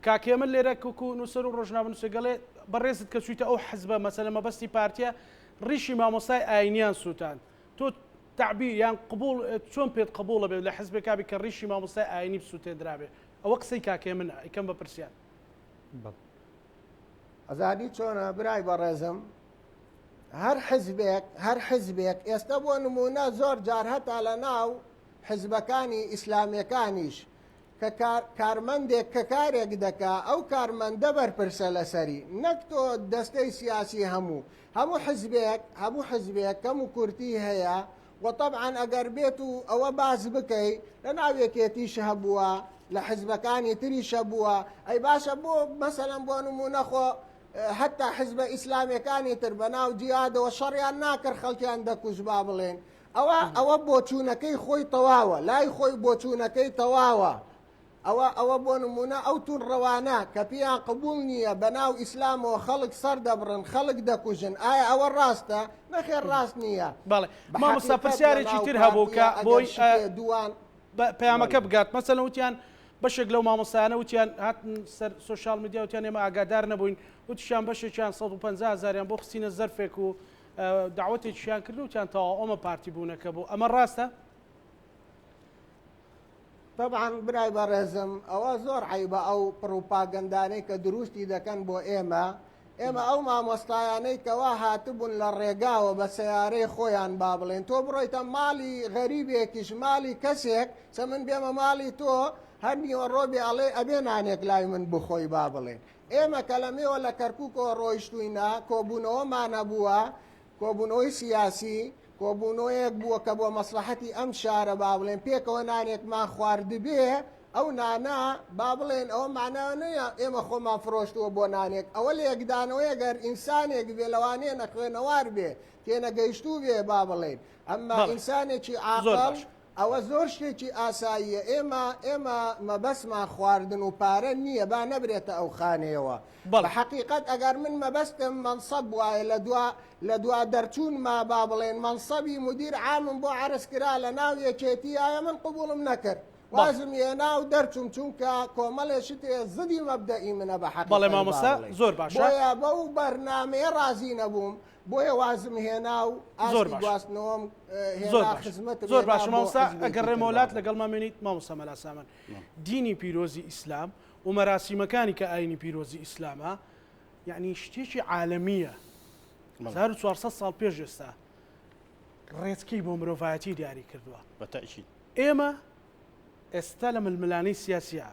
کاک هێمن لێرە کوکو نووسەر و ڕۆژنامەنووسە گەڵێ بەڕێزت کە چوویتە ئەو حزبە مەسەلە مەبەستی پارتیە ڕیشی مامۆستای ئاینیان سووتاند تۆ تەعبیر یان قبوڵ چۆن پێت قبوڵە بێت لە حزبێکا بی کە ڕیشی مامۆستای ئاینی بسوتێندرابێ ئەوە قسەی کاک هێمنە ئەیکەم بە پرسیار. بەڵێ. ئەزانی چۆنە برای بەڕێزم هەر حزبێک هەر حزبێک ئێستا بۆ نمونە زۆر جار هەتا لە ناو حزبەکانی ئیسلامیەکانیش کە کارمەندێک کە کارێک دەکا ئەو کارمەندە بەرپرسە لەسەری نەک تۆ دەستەی سیاسی هەموو هەموو حزبێک هەموو حزبێک کەم و کورتی هەیە و تەبعەن ئەگەر بێت و ئەوە باس بکەی لە ناو یەکێتیش هەبووە لە حزبەکانی تریش هەبووە ئەی باشە بۆ مەسەلەن بۆ نمونە خۆ هەتا حزبە ئیسلامیەکانی تر بە ناو جیادەوە شەڕیان ناکرد خەڵکیان دەکوشت با بڵێن ئەوە ئەوە بۆچوونەکەی خۆی تەواوە لای خۆی بۆچوونەکەی تەواوە ئەوە ئەوە بۆ نمونە ئەو توندڕەوانە کە پێیان قبوڵ نییە بەناو ئیسلامەوە خەڵک سەر دەبڕن خەڵک دەکوژن ئایا ئەوە ڕاستە نەخێر ڕاست نییە بەڵێ بە مامۆستا حەقیقەت پرسیارێکی لەناو تر هەبوو پارتیە کە ئەگەر بۆی شتێ دووان پەیامەکە بەڵێ بگات مەسەلەن وتیان بەشێک لەو مامۆستایانە وتیان هاتن سەر سۆشیال میدیا وتیان ئێمە ئاگادار نەبووین وتیشیان بەشێکیان 150 هەزاریان بۆ خستینە زەرفێک و داوەتێکیان کرد وتیان تەواو ئەمە پارتی بوونەکە بوو ئەمە ڕاستە؟ تەبعەن برای بەڕێزم ئەوە زۆر عەیبە ئەو پڕوپاگەندانەی کە دروستی دەکەن بۆ ئێمە، ئێمە ئەو مامۆستایانەی کەوا هاتبوون لە ڕێگاوە بە سەیارەی خۆیان با بڵێن تۆ بڕۆیتە ماڵی غەریبێکیش ماڵی کەسێک چە من بێمە ماڵی تۆ هەر نیوەڕۆ بێ ئەڵێ ئەبێ نانێک لای من بخۆی با بڵێن ئێمە کە لەمێوە لە کەرکوکەوە ڕۆیشتوینە کۆبوونەوەمان هەبووە کۆبوونەوەی سیاسی کۆبوونەوەیەک بووە کە بۆ مەسڵەحەتی ئەم شارە با بڵێن پێکەوە نانێکمان خواردبێ، ئەو نانە با بڵێن ئەوە مانا نییە ئێمە خۆمان فرۆشتووە بۆ نانێک، ئەوە لێکدانەوەیە گەر ئینسانێک بێ لەوانەیە نەخوێنەوار بێ، تێنەگەیشتوو بێ با بڵێین، ئەمما بەڵێ ئینسانێکی زۆر عاقڵ باش. ئەوە زۆر شتێکی ئاساییە ئێمە ئێمە مەبەستمان خواردن و پارە نییە با نەبرێتە ئەو خانەیەوە بە حەقیقەت ئەگەر من مەبەستم مەنسەب بوایە لە دوا لە دوا دەرچوونما با بڵێن مەنسەبی مدیر عامم بۆ عەرز کرا لە ناو یەکێتی ئایا من قبوڵم نەکرد وازم هێنا و دەرچووم چونکە کۆمەڵێ شت هەیە زدی مەبدەئی منە بە حەقیقەت بەڵێ مامۆستا زۆر باشە بۆیە بەو بەرنامەیە ڕازی نەبووم بۆیە وازم هێنا و زۆر ئاستی باش گواستنەوەم زۆر هێنا باش خزمەتم زۆر هێنا باشە بۆ مامۆستا حزبێکی ئەگەر تر ڕێمەوەلات بابڵێم. لەگەڵمان مێنیت مامۆستا مەلا سامان دینی پیرۆزی ئیسلام و مەراسیمەکانی کە ئاینی پیرۆزی ئیسلامە یعنی شتێکی عالەمیە 1400 ساڵ پێش ئێستا ڕێچکەی بۆ مرۆڤایەتی دیاری کردووە بە تەئکید. ئێمە ئێستا لە ململانێی سیاسیە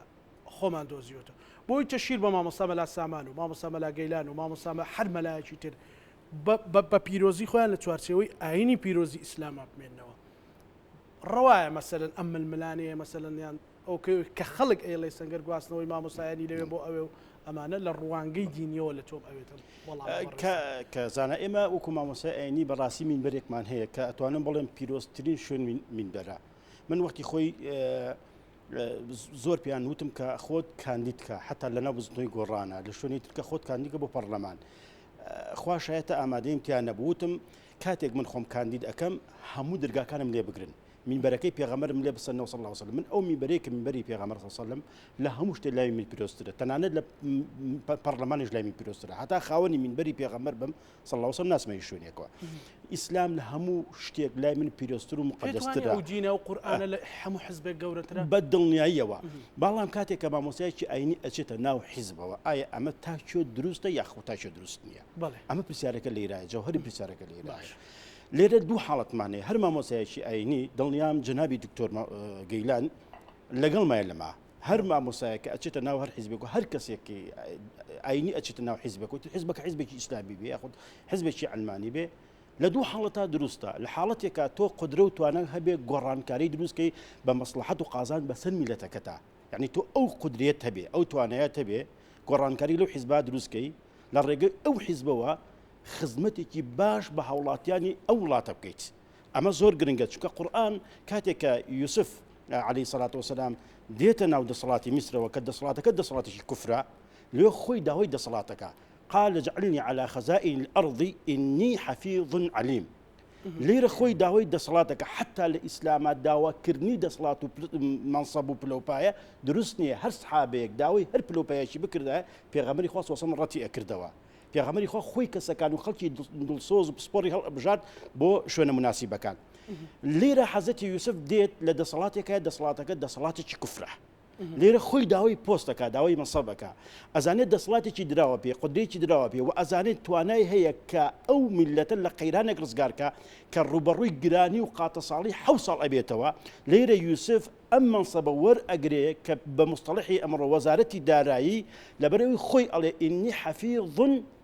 خۆمان دۆزیوەتەوە بۆی تەشیر بە مامۆستا مەلا سامان و مامۆستا مەلا گەیلان و مامۆستا هەر مەلایەکی تر بە پیرۆزی خۆیان لە چوارچێوەی ئاینی پیرۆزی ئیسلاما بمێنەوە ڕەوایە مەسەلەن ئەم ململانێیە مەسەلەن یان ئەوکەی کە خەڵک ئەیڵێ سەنگەر گواستنەوەی مامۆستایانی لەوێ بۆ ئەوێ و ئەمانە لە ڕوانگەی دینیەوە لە تۆم ئەوێتم وەڵام کە زانە ئێمە وەکو مامۆستای ئاینی بەڕاستی مینبەرێکمان هەیە کە ئەتوانم بڵێم پیرۆزترین شوێن مینبەرە من وەختی خۆی زۆر پێیان وتم کە خۆت کاندید کە حتا لەناو بزنەوەی گۆڕانە لە شوێنی ترکە خۆت کاندیکە بۆ پەرلەمان خوا شایەتە ئامادەیم تیا نەبوو وتم کاتێک من خۆم کاندید ئەەکەم هەموو دەرگاکانم لێ بگرن مینبەرەکەی پێغەمبەرم لێ بسەنەوە صلی الله علیه وسلم من ئەو مینبەرەی کە مینبەری پێغەمبەر صلی الله علیه وسلم لە هەموو شتێ لای من پیرۆزترە تەنانەت لە پەرلەمانیش لای من پیرۆزترە هەتا خاوەنی مینبەری پێغەمبەر بم صلی الله علیه وسلم ناسمە هیچ شوێنێکەوە ئیسلام لە هەموو شتێک لای من پیرۆزتر و مقدسترە ئەو دینە و قورئانە لە هەموو حزبێک گەورەترە بە دڵنیاییەوە بەڵام کاتێک کە مامۆستایەکی ئاینی ئەچێتە ناو حیزبەوە ئایا ئەمە تا کوێ دروستە یاخود تا کوێ دروست نییە ئەمە پرسیارەکە لێرایە جەوهەری پرسیارەکە لێرایە لێرە دوو حاڵەتمان هەیە هەر مامۆستایەکی ئاینی دڵنیام جەنابی دکتۆر گەیلان لەگەڵمایە لەما هەر مامۆستایە کە ئەچێتە ناو هەر حیزبێک و هەر کەسێکی ئاینی ئەچێتە ناو حیزبێک و حیزبەکە حیزبێکی ئیسلامی بێ یاخود حیزبێکی عەلمانی بێ لە دوو حاڵەتا دروستە لە حاڵەتێکا تۆ قدرە و توانە هەبێ گۆڕانکاری دروستکەی بە مەسلحەت و قازان بەسەر میلەتەکەتا یعنی تۆ ئەو قدرێت هەبێ ئەو توانایەت هەبێ گۆڕانکاری لەو حیزبا دروستکەی لە ڕێگەی ئەو حیزبەوە خزمەتێکی باش بە هاوڵاتیانی ئەو وڵاتە بکەیت ئەمە زۆر گرنگە چونکە قورئان کاتێک کە یوسف عەلەیهی سەلات وەسەلام دێتە ناو دەسەڵاتی میسرەوە کە دەسەڵاتەکە دەسەڵاتێکی کوفرە لێ خۆی داوای دەسەڵاتەکە قال اجعلني على خزائن الأرض إني حفيظ عليم لێرە خۆی داوای دەسەڵاتەکە حتا لە ئیسلاما داواکردنی دەسەڵات و مەنسەب و پلەوپایە دروست نییە هەر سحابەیەک داوای هەر پلەوپایەکی بکردایە پێغەمبەری خوا صلی الله ڕەتی ئەکردەوە پێغەمبەری خوا خۆی کەسەکان و خەڵکی دڵسۆز و پسپۆڕی هەڵئەبژارد بۆ شوێنە موناسیبەکان. لێرە حەزرەتی یوسف دێت لە دەسەڵاتێکە دەسەڵاتەکە دەسەڵاتێکی کوفرە. لێرە خۆی داوای پۆستەکە داوای مەسەبەکە ئەزانێت دەسەڵاتێکی دراوە پێ قدرێکی دراوە پێ و ئەزانێت توانای هەیە کە ئەو میلەتە لە قەیرانێک ڕزگارکە کە ڕوبەڕووی گرانی و قاتەساڵی حە ساڵ ئەبێتەوە لێرە یوسف ئەم مەنسەبە وەرئەگرێ کە بە موستەڵەحی ئەمڕۆ وەزارەتی دارایی لەبەرئەوەی خۆی ئەڵێ ئینی حەفیظ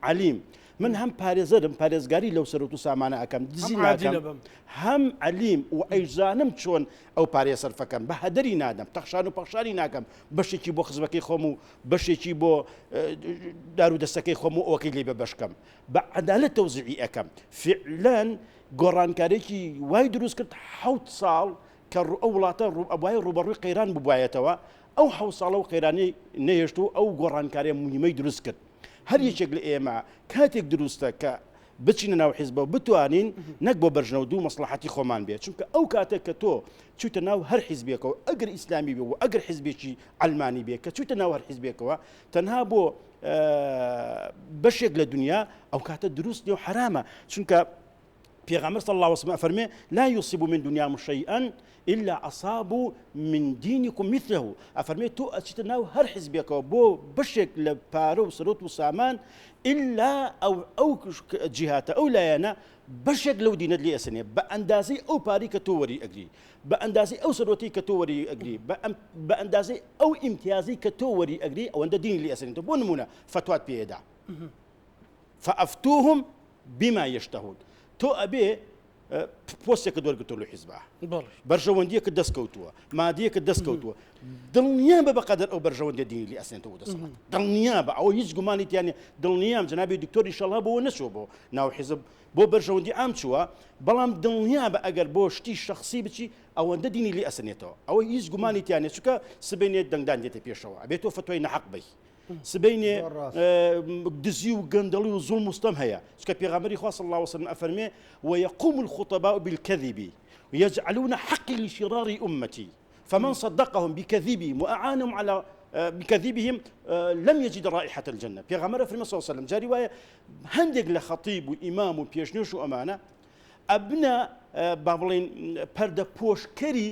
عەلیم من هەم پارێزەرم پارێزگاری لەو سەروەت و سامانە ئەکەم دزی ناکەم هەم عەلیم و ئەیزانم چۆن ئەو پارەیە سەرفەکەم بە هەدەری نادەم تەخشان و پەخشانی ناکەم بەشێکی بۆ خزمەکەی خۆم و بەشێکی بۆ دار و دەستەکەی خۆم و ئەوەکەی لێ بە بەشکەم بە عەدالەت تەوزیعی ئەکەم فعلەن گۆڕانکارێکی وای دروست کرد حەوت ساڵ کە ئەو وڵاتە ئەبوایە ڕووبەڕووی قەیران ببوایەتەوە، ئەو حەوت ساڵە و قەیرانەی نەهێشت و ئەو گۆڕانکاریە موهیمەی دروست کرد. هەر یەکێک لە ئێمە کاتێک دروستە کە بچینە ناو حیزبەوە بتوانین نەک بۆ بەرژنەوەدو مەسڵەحەتی خۆمان بێت، چونکە ئەو کاتە کە تۆ چویتە ناو هەر حیزبێکەوە ئەگەر ئیسلامی بێ و ئەگەر حیزبێکی عەلمانی بێ کە چویتە ناو هەر حیزبێکەوە تەنها بۆ بەشێک لە دنیا ئەو کاتە دروست نیە و حەرامە چونکە پێغەمبەر صلی اللە علیه وسلم ئەفەرمێ لا یصیب من دنیاهم شیئا الا اصابوا من دینکم مثله ئەفەرمێ تۆ ئەچیتە ناو هەر حزبێکەوە بۆ بەشێک لە پارە و سەرۆت و سامان ئللا ئەو ئەو جیهاتە ئەو لایەنە بەشێک لەو دینەت لێ ئەسەنێ بە ئەندازەی ئەو پارەی کە تۆ وەری ئەگری بە ئەندازەی ئەو سەرۆتی کە تۆ وەری ئەگری بە ئەندازەی ئەو ئیمتیازی کە تۆ وەری ئەگری ئەوەندە دینی لێ ئەسەنێتەوە بۆ نمونە فەتوات پێدا فأفتوهم بما یشتهون تۆ ئەبێ پۆستێکت وەرگرتووە لە حیزبا بەرژەوەندیەکت دەست کەوتووە مادیەکت دەست کەوتووە دڵنیا بە بەقەدەر ئەو بەرژەوەندیە دینی لێ ئەسێنتەوە دەسەڵات دڵنیا بە ئەوە هیچ گومانی تیانە دڵنیام جەنابی دکتۆر ئیشەڵا بۆ نەچووە بۆ ناو حیزب بۆ بەرژەوەندی عام چووە بەڵام دڵنیا بە ئەگەر بۆ شتی شخصی بچی ئەوەندە دینی لێ ئەسەنێتەوە ئەوە هیچ گومانی تیانە چونکە سبەینێ دەنگدان دێتە پێشەوە ئەبێت تۆ فتوای نەحەق بی سبەینێ دزی و گەندەڵی و زوڵم و ستەم هەیە چونکە پێغەمبەری خوا صلی الله علیه وسلم ئەفەرمێ ويقوم الخطباء بالكذب ويجعلون حقي لشرار أمتي فمن صدقهم بكذبهم وأعانهم على بكذبهم لم يجد رائحة الجنة پێغەمبەر ئەفەرمێ صلی الله علیه وسلم جاری وایە هەندێک لە خەتیب و ئیمام و پێشنوێژ و ئەمانە ئەبنە با بڵێین پەردە پۆشکەری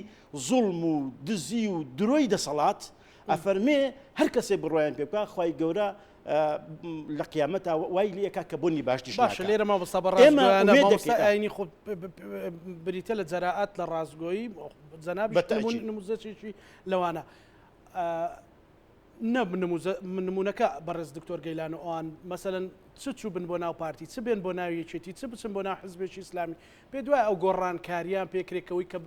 زوڵم و دزی و درۆی دەسەڵات ئەفەرمێ هەر کەسێ بڕوایان پێ بکا خوای گەورە لە قیامەتا وای لێکا کە بۆنی باشتیش باشە لێرە مامۆستا بە ڕاستگۆیانە مامۆستا ئاینی خۆ بریتە لە جەرائەت لە ڕاستگۆیی جەنابیش نموزەچێکی لەوانە نە نمونەکە بەڕێز دکتۆر گەیلان و ئەوان مەسەلەن چ چوبن بۆ ناو پارتی چ بێن بۆ ناوی یەکێتی چ بچن بۆ ناو حزبێکی ئیسلامی پێ دوای ئەو گۆڕانکاریان پێکرێکەوەی کە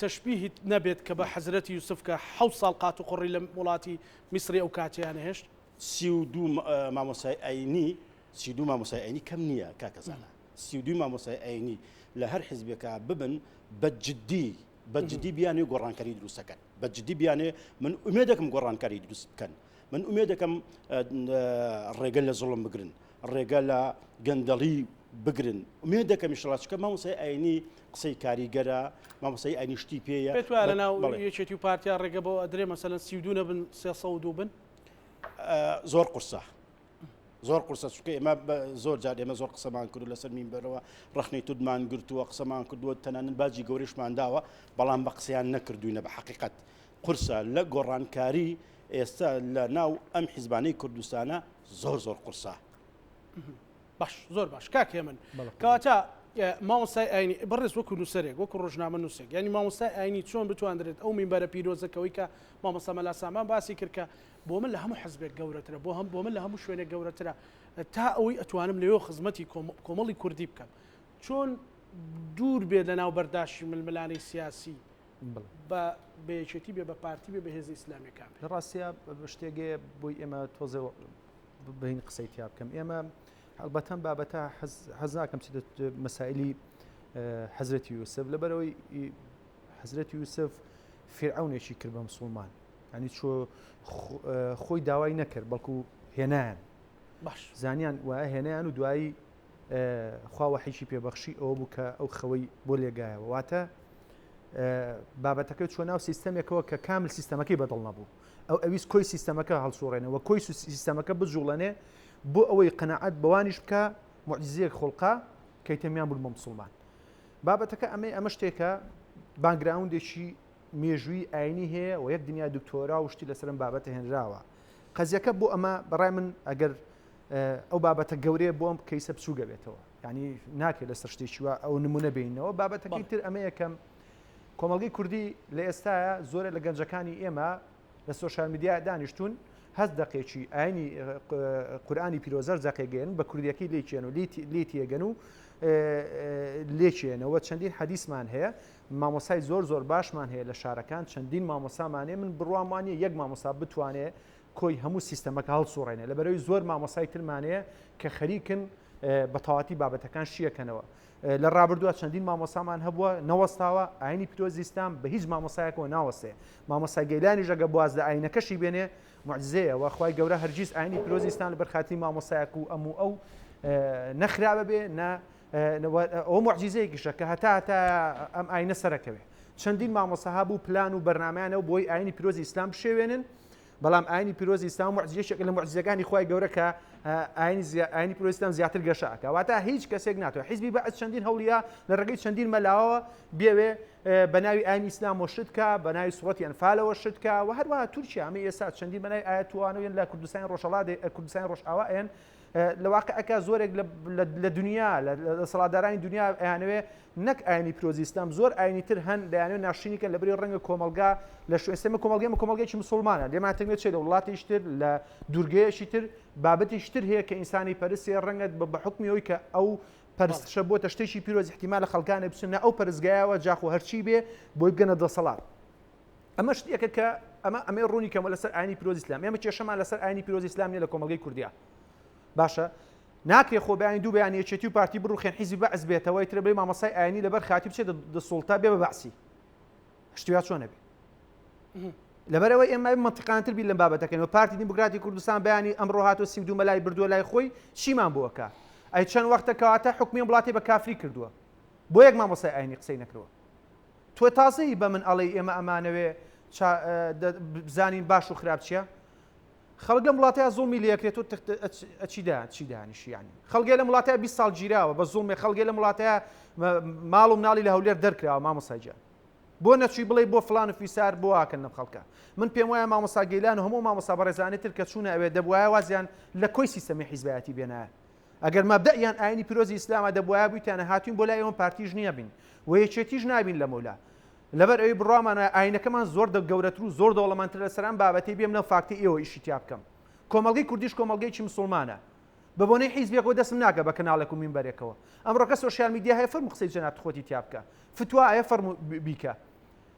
تەشبیهیت نەبێت کە بە حەزرەتی یوسف کە حەوت ساڵ قاتوقڕی لە وڵاتی میسری ئەو کاتەیان نەهێشت؟ 32 مامۆستای ئاینی 32 مامۆستای ئاینی کەم نییە کاکە زانا 32 مامۆستای ئاینی لە هەر حزبێکا ببن بە جدی بە جدی بیانێ گۆڕانکاری دروستەکەن بە جدی بیانێ من ئومێدەکەم گۆڕانکاری دروست بکەن من ئومێدەکەم ڕێگە لە زوڵم بگرن ڕێگە لە گەندەڵی بگرن ئومێد دەکەم ئیشەڵا چونکە مامۆستای ئاینی قسەی کاریگەرە مامۆستای ئاینی شتی پێیە. پێت وایە لەناو یەکێتی و پارتیا ڕێگە بەوە ئەدرێ مەسەلەن 32 نەبن 302 بن؟ زۆر قورسە زۆر قورسە چونکە ئێمە زۆر جار ئێمە زۆر قسەمان کرد لەسەر مینبەرەوە ڕەخنەی توندمان گرتووە قسەمان کردووە تەنانەت باجی گەورەشمان داوە بەڵام بە قسەیان نەکردوینە بە حەقیقەت قورسە لە گۆڕانکاری ئێستا لە ناو ئەم حیزبانەی کوردستانە زۆر زۆر قورسە. باش زۆر باش کاک هێمن کەواتە مامۆستای ئاینی بەڕێز وەکو نووسەرێک وەکو ڕۆژنامە نووسێک ینی مامۆستای ئاینی چۆن بتواندرێت ئەو مینبەرە پیرۆزەکەەوەی کە مامۆستا مەلا سامان باسی کرد کە بۆ من لە هەموو حزبێک گەورەترە بۆ هەم بۆ من لە هەموو شوێنێک گەورەترە تا ئەوەی ئەتوانم لەوێ خزمەتی کۆمەڵی کوردی بکەم چۆن دوور بێت لە ناو بەرداشی ململانەی سیاسی بە بە یەکێتی بێ بە پارتی بێ بە هێزی ئیسلامیەکان لە ڕاستیا شتێگەیە بۆی ئێمە تۆزێ بین قسەی تیا بکەم ئێمە هەڵبەتەم بابەتە حەز ناکەم چ مەسائلی حەزرەتی یوسف لەبەرەوەی حەزرەتی یوسف فیرعەونێکی کرد بە مسلمان ینی چۆ خۆی داوای نەکرد بەڵکو هێنایان باش زانیان وایە هێنایان و دوایی خوا وەحیی پێبەخشی ئەوە بوو کە ئەو خەوەی بۆ لێگایەوە واتە بابەتەکە چوە ناو سیستەمێکەوە کە کامل سیستەمەکەی بەدڵ نەبوو ئەو ئەویست کۆی سیستەمەکە هەڵسوڕێنەوە کۆی سیستەمەکە بجوڵێنێ بۆ ئەوەی قەنەعەت بەوانیش بکە معجزەیەک خوڵقا کەیتەمیان بوون بە مسلمان بابەتەکە ئەمەی ئەمە شتێکە background ێکی مێژووی ئاینی هەیە و یەک دنیا دکتۆرا و شتی لەسەرم بابەتە هێنراوە قەزیەکە بۆ ئەمە بەڕای من ئەگەر ئەو بابەتە گەورەیە بۆ ئەم case ە بچووگە بێتەوە یعنی ناکرێت لەسەر شتێکی وا ئەو نمونە بینەوە بابەتەکەی تر ئەمە یەکەم کۆمەڵگەی کوردی لە ئێستاە زۆرە لە گەنجەکانی ئێمە لە social media دانیشتون هەست دەقێکی ئاینی قورآانی پیرۆزەر دەقێگەن بە کوردیەکەی لێکێن و لێ تێگەن و لێکێنەوە چەندین حەدیسمان هەیە مامۆسای زۆر زۆر باشمان هەیە لە شارەکان چەندین مامۆسامانێ من بڕوامانە یەک مامۆسا بتوانێ کۆی هەموو سیستەمەکە هەڵسوڕێنێ لەبەرەوەی زۆر مامۆسای ترمانەیە کە خەریکن بە تەواتی بابەتەکان شیەکەنەوە لە ڕابردووە چەندین مامۆسامان هەبووە نەوەستاوە ئاینی پیرۆزی ئیسلام بە هیچ مامۆسایەکەوە ناوەستێ مامۆسا گەیلانی ژەگە بواز لە ئاینەکەشی بێنێ معجزەیە وە خوای گەورە هەرگیز ئاینی پیرۆزی ئیسلام لەبەر خاتری مامۆسایەک و ئەم و ئەو نەخراوە بێ نە ئەو معجزەیەکیشە کە هەتا هەتا ئەم ئاینە سەرەکەوێ چەندین مامۆسا هەبوو پلان و بەرنمەیانەوە بۆی ئاینی پیرۆزی ئیسلام بشێوێنن بەڵام ئاینی پیرۆزی ئیسلام موعجیزە یەکێکە لە موعجیزەکانی خوای گەورە کە ئاینی ئاینی پیرۆزی ئیسلام زیاتر گەشە ئەکا واتە هیچ کەسێک ناتوانێت حیزبی بەعس چەندین هەوڵیا لە ڕێگەی چەندین مەلاوە بێوێ بە ناوی ئاینی ئیسلام شت کە بە ناوی سوڕەتی ئەنفالەوە شت کە و هەروەها تورکیا ئەمە ئێستا چەندین بە ناوی ئاەتوانەوەن لە کوردستانی ڕۆژهەڵات کوردستانی ڕۆژئاوا ئەیەن لە واقعەکە زۆرێک لە دنیا لە دەسەڵاتدارانی دنیا ئەیانەوێ نەک ئاینی پیرۆزی ئیسلام زۆر ئاینی تر هەن دەیانەوێ ناشرینی کەن لەبری ڕەنگە کۆمەڵگا لە شوێن سێمە کۆمەڵگەی ئێمە کۆمەڵگەیەکی مسوڵمانە لێمان تەنگە چێ لە وڵاتێکی تر لە دوورگەیەکی تر بابەتێکی تر هەیە کە ئینسانی پەرسێ ڕەنگە بە حوکمی ئەوی کە ئەو. پەرستشە بۆتە شتێکی پیرۆز احتیمالە خەڵکانێ بچنە ئەو پەرستگایەوە جاخۆ هەرچی بێ بۆی بگەنە دەسەڵات. ئەمە شتێکە کە ئەمە ئەمەی ڕوونی کەمەوە لەسەر ئاینی پیرۆزی ئیسلام ئێمە کێشەمان لەسەر ئاینی پیرۆزی ئیسلام نیە لە کۆمەڵگەی کوردیا باشە ناکرێ خۆ بەیانی دوو بەیانی یەکێتی و پارتی بڕوخێن حیزبی بەعس بێتەوە ئیتر بڵێ مامۆستای ئاینی لەبەر خاتی بچێت دەسوڵتە بێ بە بەعسی شتیا چۆنە بێ لەبەرەوەی ئێمە منطقانتر بیر لەم بابەتەکەین و پارتی دیموکراتی کوردستان بەیانی ئەمڕۆ هاتۆ 32 مەلای بردووە لای خۆی چیمان بۆکە ئەی چەند وەختە کەواتە حکومی وڵاتی بە کافری کردووە بۆ یەک مامۆستای ئاینی قسەی نەکردووە تۆ تازەی بە من ئەڵێی ئێمە ئەمانەوێ بزانین باش و خراپ چییە؟ خەڵک لەم وڵاتەیە زوڵمی لێکرێت و ئەچی دا چی دانیشی یانی خەڵگێ لەم وڵاتەیە 20 ساڵ گیراوە بە زوڵمێ خەڵگێ لەم وڵاتەیە ماڵ و مناڵی لە هەولێر دەرکراوە مامۆستا گیان بۆ نەچووی بڵێ بۆ فلان و فیسار بۆ واکەن لەم خەڵکە من پێم وایە مامۆستا گەیلان و هەموو مامۆستا بەڕێزانی تر کە چوونە ئەوێ دەبوایە وازیان لە کۆی سیستەمی حیزبایەتی بێنایە ئەگەر مەبدەئیان ئاینی پیرۆزی ئیسلامە دەبوایە بویتانە هاتوین بۆ لای ئێوە پارتیش نیە بین و یەکێتیش نابین لەمەولا لەبەر ئەوی بڕوامان وایە ئاینەکەمان زۆر گەورەتر و زۆر دەوڵەمەندترە لەسەر ئەم بابەتەی بێم لەم فاکتەی ئێوە ئیشی تیا بکەم کۆمەڵگەی کوردیش کۆمەڵگەیەکی مسوڵمانە بە بۆنەی حیزبێکەوە دەستم ناگە بە کەناڵێک و مینبەرێکەوە ئەمڕۆکە سۆشیال میدیا هەیە فەرموو قسەی جەنابت خۆتی تیا بکە فتوا هەیە فەرموو بیکە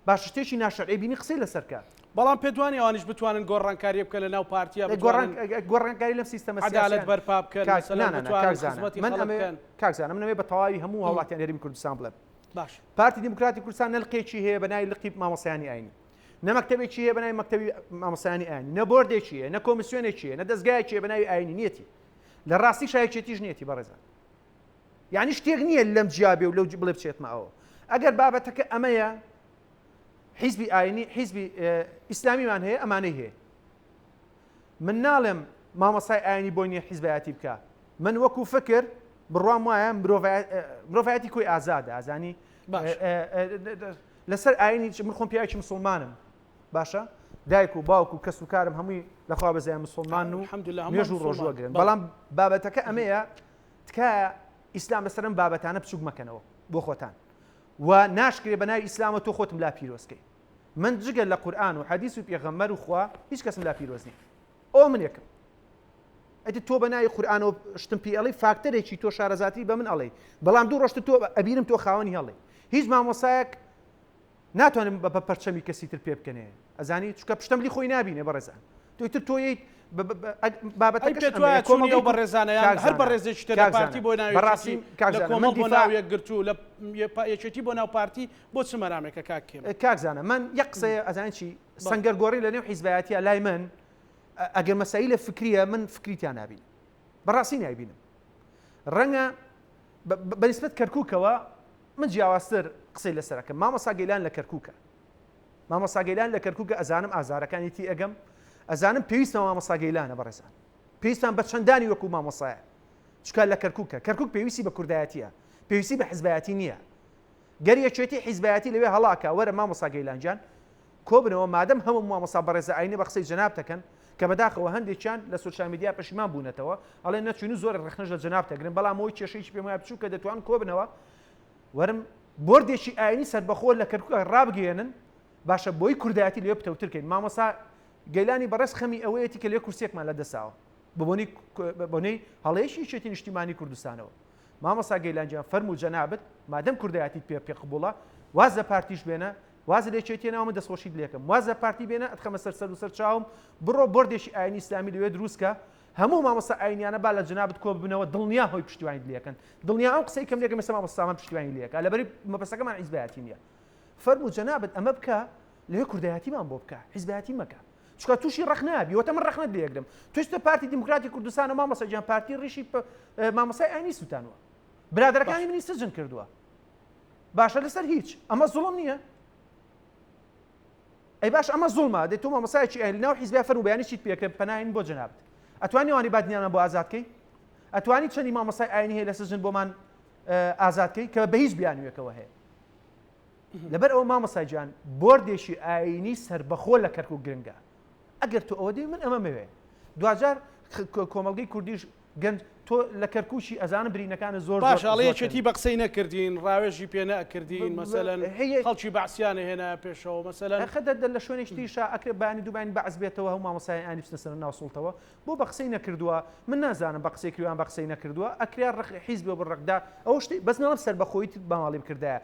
باشە شتێکی ناشەرعی بینی قسەی لەسەر کە. بەڵام پێت وانیە ئەوانیش بتوانن گۆڕانکاریە بکەن لە ناو پارتیا بتوانن گۆڕانکاری لەم سیستەمە عەدالەت بەرپا بکەن مەسەلەن بتوانن خزمەتی خەڵک بکەن. کاک زانا من ئەمەوێ بە تەواوی هەموو هاوڵاتیانی هەرێمی کوردستان بڵێم باش پارتی دیموکراتی کوردستان نە لقێکی هەیە بە ناوی لقی مامۆستایانی ئاینی نە مەکتەبێکی هەیە بە ناوی مەکتەبی مامۆستایانی ئاینی نە بۆردێکی هەیە نە کۆمیسیۆنێکی هەیە نە دەزگایەکی هەیە بە ناوی ئاینی نیەتی لە ڕاستی شایەکێتیش نیەتی بەڕێزان یعنی شتێک نییە لەم جیابێ و لەو بڵێ بچێتمە ئەوە ئەگەر بابەتەکە ئەمەیە حیزبی ئاینی حیزبی ئیسلامیمان هەیە ئەمانەی هەیە من ناڵێم مامۆسای ئاینی بۆی نییە حیزبایەتی بکە من وەکو فکر بڕوام وایە مرۆڤایەتی کۆی ئازادە ئازانی لەسەر ئاینی من خۆم پیاوێکی مسلمانم باشە دایک و باوک و کەس و کارم هەمووی لەخوا بەزای مسلمان و نوێژ و ڕۆژوەگرن بەڵام بابەتەکە ئەمەیە تکایە ئیسلام لەسەر ئەم بابەتانە بچوک مەکەنەوە بۆ خۆتان و ناشکرێ بە ناوی ئیسلامە تۆ خۆتم لا پیرۆزکەی من جگە لە قورئان و حەدیس و پێغەمبەر و خوا هیچ کەسم لا پیرۆز نییە ئەو منێکم ئەتی تۆ بە ناوی قورئانەوە شتم پێ ئەڵێی فاکتەرێکی تۆ شارەزاتری بە من ئەڵێی بەڵام دوو ڕۆژتر تۆ ئەبینم تۆ خاوەنی هەڵێ هیچ مامۆسایەک ناتوانم بە پەرچەمی کەسی تر پێ بکەنێ ئەزانی چونکە پشتەملی خۆی نابینێ بەڕێزان تۆ ئیتر تۆ یەیت بابەتەکەش پێت وایە چۆنی ئەو بەڕێزانە یان هەر بەڕێزێکی تر لە پارتی بۆ ناو بەڕاستی لە کۆمەڵ بۆ ناو یەکگرتوو لە یەکێتی بۆ ناو پارتی بۆ چ مەرامێکە کاک کێم؟ کاک زانا من یەک قسەیە ئەزانی چی سەنگەر گۆڕین لە نێو حیزبایەتیە لای من ئەگەر مەسەیلە فکریە من فکری تیا نابینم بەڕاستی نایبینم ڕەنگە بەنیسبەت کەرکووکەوە من جیاوازتر قسەی لەسەر ئەکەم مامۆستا گەیلان لە کەرکووکە مامۆستا گەیلان لە کەرکووکە ئەزانم ئازارەکانی تی ئەگەم ئەزانم پێویستە مامۆستا گەیلانە بەڕێزان پێویستان بە چەندانی وەکو مامۆسایە چکە لە کەرکووکە کەرکووک پێویستی بە کوردایەتیە پێویستی بە حزبایەتی نییە گەر یەکێتی حیزبایەتی لەوێ هەڵاکە وەرە مامۆستا گەیلان گیان کۆبنەوە مادەم هەموو مامۆستا بەڕێزە ئاینە بە قسەی جەنابت ئەکەن کە بەداخەوە هەندێکیان لە سۆشیال میدیا پەشیمان بوونەتەوە ئەڵێن نەچوین و زۆر ڕەخنەش لە جەنابت ئەگرن بەڵام ئەوەی کێشەیەکی پێم وایە بچووکە دەتوان کۆبنەوە وەرم بۆردێکی ئاینی سەربەخۆ لە کەرکوک ڕابگەیەنن باشە بۆی کوردایەتی لێ پتەوتر کەین مامۆستا گەیلانی بەڕێز خەمی ئەوەیەتی کە لێ کورسێکمان لە دەساوە بەبۆنەی بەبۆنەی هەڵەیەکی یەکێتی نیشتیمانی کوردستانەوە مامۆستا گەیلان گیان فەرموو جەنابت مادەم کوردایەتیت پێ پێ قبوڵە واز لە پارتیش بێنە واز لە یەکێتی ناوە من دەستخۆشیت لێکەم واز لە پارتی بێنە ئەتخەمە سەر سەر و سەر چاوم بڕۆ بۆردێکی ئاینی ئیسلامی لەوێ دروست کە هەموو مامۆستا ئاینیانە با لە جەنابت کۆ ببنەوە دڵنیا هۆی پشتیوانیت لێکەن دڵنیا ئەم قسەی کەم لێکەم ئێستا مامۆستا سامان پشتیوانی لێکە لەبەری مەبەستەکەمان حیزبایەتی نییە فەرموو جەنابت ئەمە بکە لەوێ کوردایەتیمان بۆ بکە حیزبایەتی مەکە چونکە تووشی ڕەخنە ئەبی وەتە من ڕەخنەت لێگرم توشتە پارتی دیموکراتی کوردستان و مامۆستا گیان پارتی ڕیشی مامۆستای ئاینی سووتانوە برادەرەکانی منی سجن کردووە باشە لەسەر هیچ ئەمە زوڵم نییە ئەی باش ئەمە زوڵمە دێت تۆ مامۆستایەکی ئاینی ناو حیزبیا فەرموو بەیانی چیت پێکرد پەناین بۆ جەنابت ئەتوانی ئەوانی بادینانمان بۆ ئازاد کەی ئەتوانی چەندی مامۆستای ئاینی هەیە لە سجن بۆمان ئازاد کەی کە بە هیچ بیانویەکەوە هەیە لەبەر ئەوە مامۆستا گیان بۆردێکی ئایینی سەربەخۆ لە کەرکوک گرنگە ئەگەر تۆ ئەوە دەوێ من ئەمە مەوێ دواجار کۆمەڵگەی کوردیش گەنج تۆ لە کەرکوکی ئەزانم برینەکانت زۆر زۆر باشە ئەڵێ زۆر یەکێتی بە قسەی نەکردین ڕاوێژی پێ نەئەکردین مەسەلەن خەڵکی بەعسیان ئەهێنایە پێشەوە مەسەلەن. ئەخە دە دە لە شوێنێکی تریشا ئەکرێ بەیانی دووبەیانی بەعس بێتەوە هەموو مامۆستایان ئاینی بچنە سەر ناو سوڵتەوە بۆ بە قسەی نەکردووە من نازانم بە قسەی کردووە یان بە قسەی نەکردووە ئەکرێ ڕق حیزبێ بۆ ڕقدا ئەو شتی بەس ناڵێم سەربەخۆیی بە ماڵی بکردایە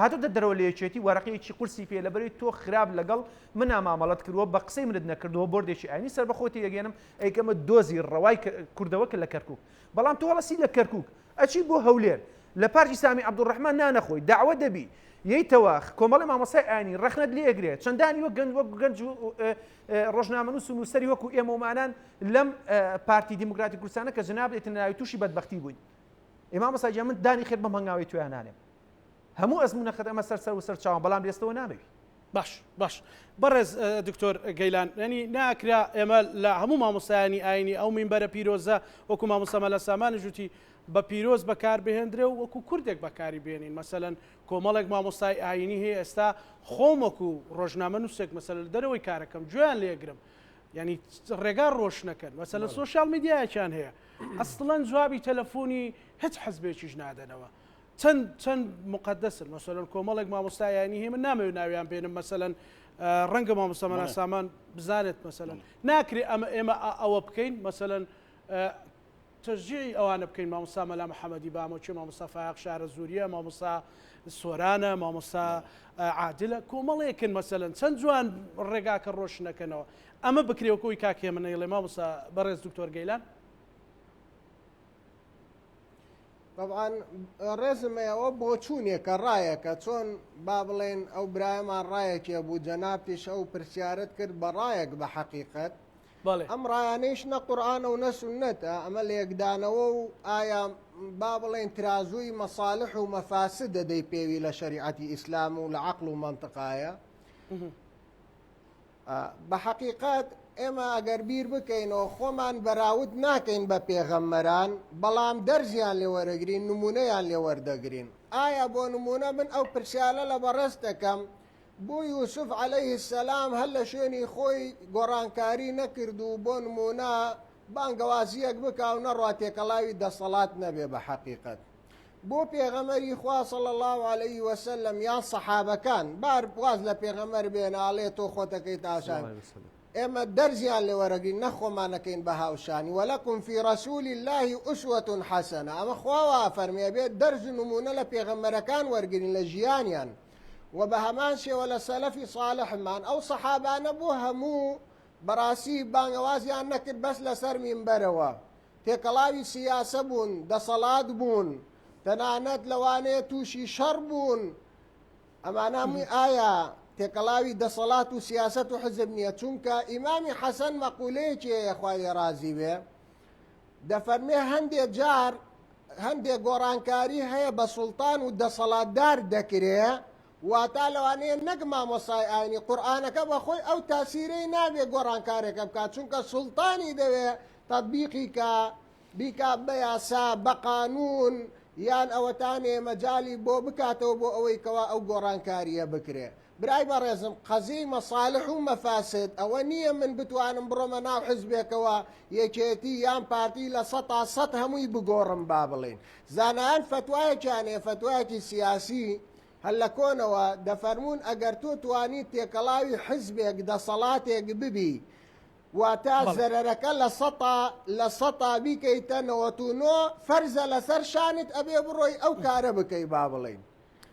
هاتۆتە دەرەوە لە یەکێتی وەرەقەیەکی قورسی پێ لەبەرەی تۆ خراپ لەگەڵ منا مامەڵەت کردووە بە قسەی منت نەکردووە بۆردێکی ئاینی سەربەخۆ تێگەێنم ئەیکەمە دۆزی ڕەوای کوردەوە کە لە کەرکک بەڵام تۆ هەڵەسی لە کەرکک ئەچی بۆ هەولێر لە پارکی سامی عەبدولڕەحمان نانەخۆی داوە دەبی یەیتەوە کۆمەڵی مامۆسای ئاینی ڕەخنەت لێگرێ چەندانی وەک گەنج وەک گەنج و ڕۆژنامەنووس و نووسەری وەکو ئێمەمانان لەم پارتی دیموکراتی کوردستانە کە جناب دێتە ناوی تووشی بەدبەختی بووین ئێ مامۆستا گیان من دانی خێر بەم هەنگاوەی تویان نانێم هەموو ئەزمونەکەت ئەمە سەر سەر و سەر چاوم بەڵام لێستەوە نامەوی. باش باش بەڕێز دکتۆر گەیلان ینی ناکرا ئێمە لە هەموو مامۆستایانی ئاینی ئەو مینبەرە پیرۆزە وەکو مامۆستا مەلا سامانیش وتی بە پیرۆز بەکار بهێندرێ و وەکو کوردێک بەکاری بێنین مەسەلەن کۆمەڵێک مامۆستای ئاینی هەیە ئێستا خۆم وەکو ڕۆژنامە نووسێک مەسەلە لە دەرەوەی کارەکەم گوێیان لێگرم ینی ڕێگا ڕۆشنەکەن مەسەلە سۆشیال میدیایەکیان هەیە ئەسڵەن جوابی تەلەفۆنی هیچ حزبێکیش نادەنەوە چەند چەند مقدسن مەسەلەن کۆمەڵێک مامۆستای ئاینی هەیە من نامەوێت ناویان بێنم مەسەلەن ڕەنگە مامۆستا مەلا سامان بزانێت مەسەلەن ناکرێ ئەمە ئێمە ئەوە بکەین مەسەلەن تەشجیعی ئەوانە بکەین مامۆستا مەلا محەممەدی بامۆچی مامۆستا فایەق شارەزووریە مامۆستا سۆرانە مامۆستا عادلە کۆمەڵێکن مەسەلەن چەند جوان ڕێگاکە ڕۆشنەکەنەوە ئەمە بکرێ وەکۆی کاک هێمن ئەیڵێ مامۆستا بەڕێز دکتۆر گەیلان. تەبعەن ڕێزم هەیە ئەوە بۆچوونێکە ڕایەکە چۆن با بڵێن ئەو برایەمان ڕایەکێ بوو جەنابتیش ئەو پرسیارت کرد بە ڕایەک بە حەقیقەت ئەم ڕایانەیش نە قورئانە و نە سوننەتە ئەمە لێکدانەوە و ئایا با بڵێن ترازووی مەسالح و مەفاسدە دەیپێوی لە شەریعەتی ئیسلام و لە عەقڵ و مەنتقایە بە حەقیقەت ئێمە ئەگەر بیر بکەینەوە خۆمان بەراود ناکەین بە پێغەمبەران بەڵام دەرزیان لێ وەرەگرین نمونەیان لێ وەردەگرین ئایا بۆ نمونە من ئەو پرسیارە لە بەڕێز دەکەم بۆ یوسف عەلەیه السلام هەر لە شوێنی خۆی گۆڕانکاری نەکرد و بۆ نمونە بانگەوازیەک بکا و نەڕوا تێکەڵاوی دەسەڵات نەبێ بە حەقیقەت بۆ پێغەمبەری خوا صلی اللە علیه وسلم یان سەحابەکان بار واز لە پێغەمبەر بێنە ئەڵێ تۆ خۆتەکەی تاشان ئێمە دەرزیان لێ وەرەگرین نە خۆمانەکەین بە هاوشانی ولکم فی رسول الله اسوة حسنە ئەمە خوا وا فەرمێ بێت دەرز و نمونە لە پێغەمبەرەکان وەرگرین لە ژیانیان و بە هەمان شێوە لە سەلەفی صالحمان ئەو سەحابانە بۆ هەموو بەڕاستی بانگەوازیان نەکرد بەس لەسەر مینبەرەوە تێکەڵاوی سیاسە بوون، دەسەڵات بوون، تەنانەت لەوانەیە تووشی شەڕ بوون، ئەمانە هەمووی ئایا تێکەڵاوی دەسەڵات و سیاسەت و حزب نییە؟ چونکە ئیمامی حەسەن مەقولەیەکی هەیە خوای لێ ڕازی بێ دەفەرمێ هەندێ جار هەندێ گۆڕانکاری هەیە بە سوڵتان و دەسەڵاتدار دەکرێ واتا لەوانەیە نەک مامۆستای ئاینی قورئانەکە بەخۆی ئەو تاسیرەی نابێ گۆڕانکارێکە بکات چونکە سوڵتانی دەوێ تەتبیقی کا بیکا بە یاسا بە قانون یان ئەوەتانێ مەجالی بۆ بکاتەوە بۆ ئەوەی کەوا ئەو گۆڕانکاریە بکرێ برای بەڕێزم قەزیەی مەسالح و مەفاسد ئەوە نییە من بتوانم بڕۆمە ناو حزبێکەوە یەکێتی یان پارتی لە سەتا سەت هەمووی بگۆڕم با بڵێین زانایان فەتوایەکیان هەیە فەتوایەکی سیاسی هەر لە کۆنەوە دەفەرموون ئەگەر تۆ توانیت تێکەڵاوی حزبێک دەسەڵاتێک ببی واتە زەرەرەکە لە سەتا لە سەتا بیکەیتە 99 فەرزە لەسەر شانت ئەبێ بڕۆی ئەو کارە بکەی با بڵێین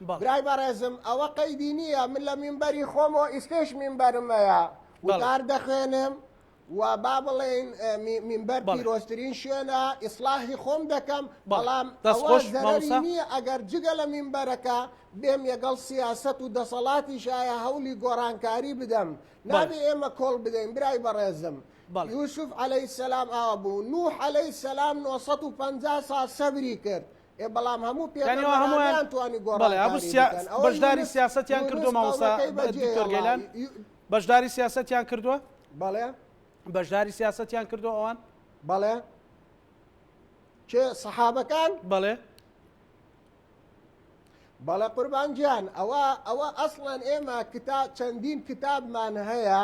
برای بەڕێزم ئەوە قەیدی نییە من لە مینبەری خۆمەوە ئیستێش مینبەرم هەیە وتار دەخوێنم و با بڵێین مینبەر پیرۆزترین شوێنە ئیسلاحی خۆم دەکەم بەڵام ئەوە زەرەری نییە ئەگەر جگە لە مینبەرەکە بێم یەگەڵ سیاسەت و دەسەڵاتیشایە هەوڵی گۆڕانکاری بدەم نابێ ئێمە کۆڵ بدەین برای بەڕێزم یوسف عەلەیهی سەلام ئاوا بوو نوح عەلەیهی سەلام 950 ساڵ سەبری کرد ئێ بەڵام هەموو پێغەمبەران توانی گۆڕانکاری بکەن بەشداری سیاسەتیان کردو مامۆستا دکتۆر گەیلان بەشداری سیاسەتیان کردووە؟ بەڵێ. بەشداری سیاسەتیان کردووە ئەوان؟ بەڵێ. کێ سەحابەکان؟ بەڵێ. بەڵێ قوربان گیان ئەوە ئەوە ئەسڵەن ئێمە کتاب چەندین کتابمان هەیە.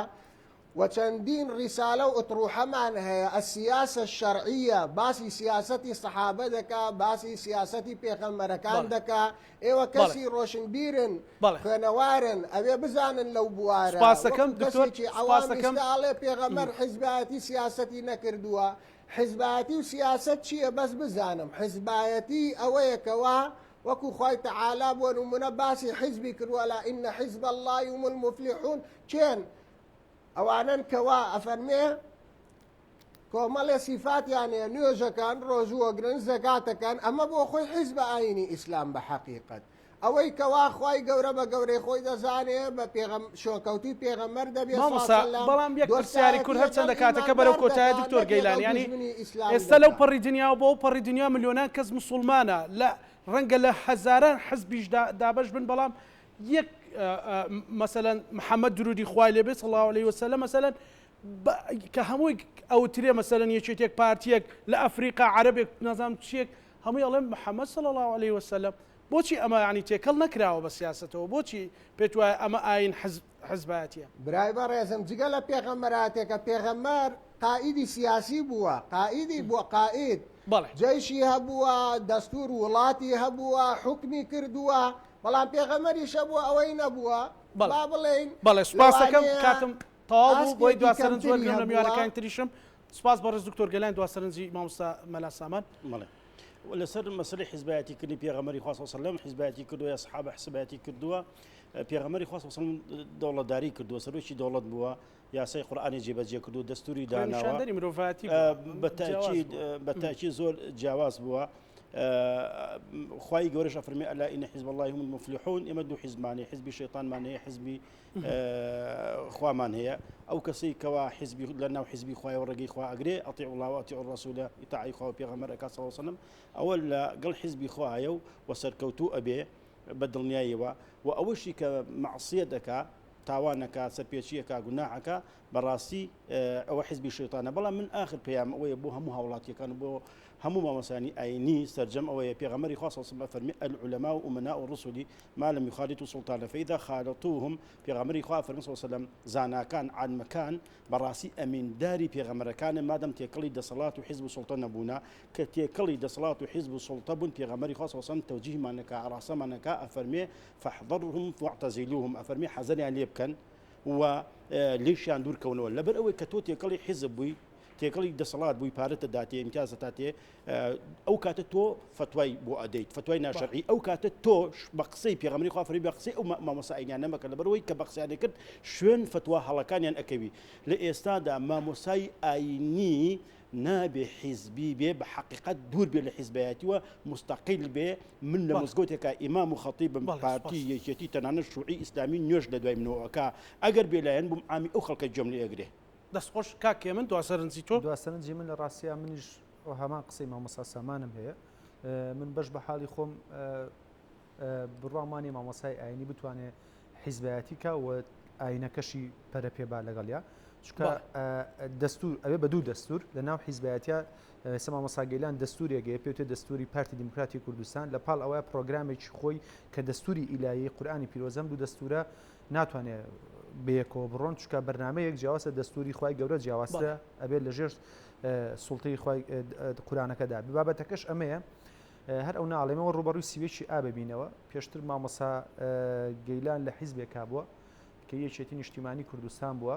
و چەندین ڕیسالە و ئوتڕوحەمان هەیە، السیاسە الشرعیە، باسی سیاسەتی سەحابە دەکا، باسی سیاسەتی پێغەمبەرەکان بەڵێ. دەکا، ئێوە بەڵێ. کەسی ڕۆشنبیرن، بەڵێ. خوێنەوارن، ئەبێ بزانن لەو بوارە، سوپاس دەکەم وەکو دکتۆر، کەسێکی سوپاس عەوام دەکەم. ئیستا ئەڵێ پێغەمبەر حیزبایەتی سیاسەتی نەکردووە، حیزبایەتی و سیاسەت چییە بەس بزانم، حیزبایەتی ئەوەیە کەوا وەکو خوای تەعالا بۆ نمونە باسی حیزبی کردووە الا ان حزب اللە هم المفلحون کێن ئەوانەن کەوا ئەفەرمێ کۆمەڵێ سیفاتیان هەیە نوێژەکان ڕۆژووەگرن زەکاتەکان ئەمە بۆ خۆی حیزبە ئاینی ئیسلام بە حەقیقەت ئەوەی کەوا خوای گەورە بە گەورەی خۆی دەزانێ بە پێغەم شۆکەوتوی پێغەمبەر دەبێ مامۆستا صلی بەڵام یەک پرسیاری دۆستایەتی کورد لەگەڵ هەرچەندە کاتەکە بەرەو ئیماندار کۆتایە دەکا دکتۆر نەک گەیلان لەگەڵ یانی دوژمنی ئیسلام ئێستا لەو دەکا. پەڕی دنیا و بۆ ئەو پەڕی دنیا ملیۆنان کەس مسوڵمانە لە ڕەنگە لە هەزاران حزبیش دابەش بن بەڵام یەک مەسەلەن محەممەد درودی خوای لێ بێت صلی الله علیه وسلم مەسەلەن کە هەمووی ئەوترێ مەسەلەن یەکێتێک پارتیەک لە ئەفریقا عەرەبێک نازانم چیەک هەمووی ئەڵێن محەممەد صلی الله علیه وسلم بۆچی ئەمە یانی تێکەڵ نەکراوە بە سیاسەتەوە بۆچی پێت وایە ئەمە ئاین حزبایەتیە؟ برای بەڕێزم جگە لە پێغەمبەراتێکە پێغەمبەر قائیدی سیاسی بووە قائیدی بووە قائید بەڵێ. جەیشی هەبووە دەستور وڵاتی هەبووە حوکمی کردووە بەڵام پێغەمبەریش هەبووە ئەوەی نەبووە بەڵێ با بڵێین بەڵێ سوپاس دەکەم لەوانەیە کاتم تەواو بوو بۆی ئاستێکی دوا سەرنج کەمتری وەرگرم لە هەبووە. میوانەکانی تریشم سوپاس بەڕێز دکتۆر گەلان دوا سەرنجی مامۆستا مەلا سامان. بەڵێ لەسەر مەسەلەی حیزبایەتی کردنی پێغەمبەری خوا صلی الله علیه وسلم حیزبایەتی کردووە یا سەحابە حیزبایەتی کردووە پێغەمبەری خوا صلی الله علیه وسلم دەوڵەتداری کردووە سەرۆکی دەوڵەت بووە یاسای قورئانی جێبەجێ کردووە دەستوری داناوە نیشاندەری مرۆڤایەتی بووە. بە تاکید جیاواز بووە. بە تاکید زۆر جیاواز بووە خوای گەورەش ئەفەرمێ الا ان حزب الله هم المفلحون ئێمە دوو حیزبمان هەیە حیزبی شەیتانمان هەیە حیزبی خوامان هەیە ئەو کەسەی کەوا حیزبی لە ناو حیزبی خوایەوە ڕێگەی خوا ئەگرێ اطیعوا الله واطیعوا الرسول ئیتاعی خوا و پێغەمبەر ئەکات صلی الله علیه وسلم ئەوە لە گەڵ حیزبی خوایە و وە سەرکەوتوو ئەبێ بە دڵنیاییەوە و ئەوەشی کە مەعسیەت ئەکا تاوان ئەکا سەرپێچی ئەکا گوناح ئەکا بەڕاستی ئەوە حیزبی شەیتانە بەڵام من ئاخر پەیام ئەوەیە بۆ هەموو هاوڵاتیەکان و بۆ هەموو مامۆستایانی ئاینی سەرجەم ئەوەیە پێغەمبەری خوا صلی الله علیه وسلم فەرمی العلماء امناء الرسل ما لم يخالطوا سلطان فاذا خالطوهم پێغەمبەری خوا فەرمی صلی الله علیه وسلم زاناکان عالمەکان بەڕاستی ئەمینداری پێغەمبەرەکانن مادەم تێکەڵی دەسەڵات و حیزب و سوڵتە نەبوونە کە تێکەڵی دەسەڵات و حیزب و سوڵتە بوون پێغەمبەری خوا صلی الله علیه وسلم تەوجیهمان ئەکا ئاڕاستەمان ئەکا ئەفەرمێ فاحذرهم واعتزلوهم ئەفەرمێ حەزەریان لێ بکەن و لێشیان دوور کەونەوە لەبەر ئەوەی کە تۆ تێکەڵی حیزب بووی تێکەڵی دەسەڵات بووی پارەت دەداتێ ئیمتیاز دەداتێ ئەو کاتە تۆ فەتوای بۆ ئەدەیت فەتوای ناشەرعی ئەو کاتە تۆ بە قسەی پێغەمبەری خوا فەرمی بە قسەی ئەو مامۆستا ئاینیانە مەکە لەبەرئەوەی کە بە قسەیان کرد شوێن فەتوا هەڵەکانیان ئەکەوی لە ئێستادا مامۆستای ئاینی نابێ حیزبی بێ بە حەقیقەت دوور بێ لە حیزبایەتیوە مستەقیل بێ من لە مزگەوتێکا ئیمام و خەتیبم پارتی یەکێتی تەنانەت شوعی ئیسلامی نوێژ لە دوای منەوە ئەکا ئەگەر بێلایەن بووم عامی ئەو خەڵکە گوێم لێ ئەگرێ. دەست خۆش کاک هێمن دوا سەرنجی تۆ. دوا سەرنجی من لە ڕاستیا منیش هەمان قسەی مامۆستا سامانم هەیە من بەش بە حاڵی خۆم بڕوام وانیە مامۆستای ئاینی بتوانێ حیزبایەتی کا و ئاینەکەشی پەرە پێ با لەگەڵیا چونکە دەستور ئەوێ بە دوو دەستور لە ناو حیزبایەتیا ئێستا مامۆستا گەیلان دەستورێک هەیە پێوتێ دەستوری پارتی دیموکراتی کوردستان لە پاڵ ئەوە پرۆگرامێکی خۆی کە دەستوری ئیلایی قورئانی پیرۆزەم دوو دەستورە ناتوانێت بەیەکەوە بڕۆن چونکە بەرنامەیەک جیاوازە دەستوری خوای گەورە جیاوازترە ئەبێت لەژێر سوڵتەی خوای قورانەکەدا بابەتەکەش ئەمەیە هەر ئەو ناڵێمەوە ڕوبەڕووی سیوێکی ئا ببینەوە پێشتر مامۆسا گەیلان لە حیزبێکا بووە کە یەکێتی نیشتیمانی کوردستان بووە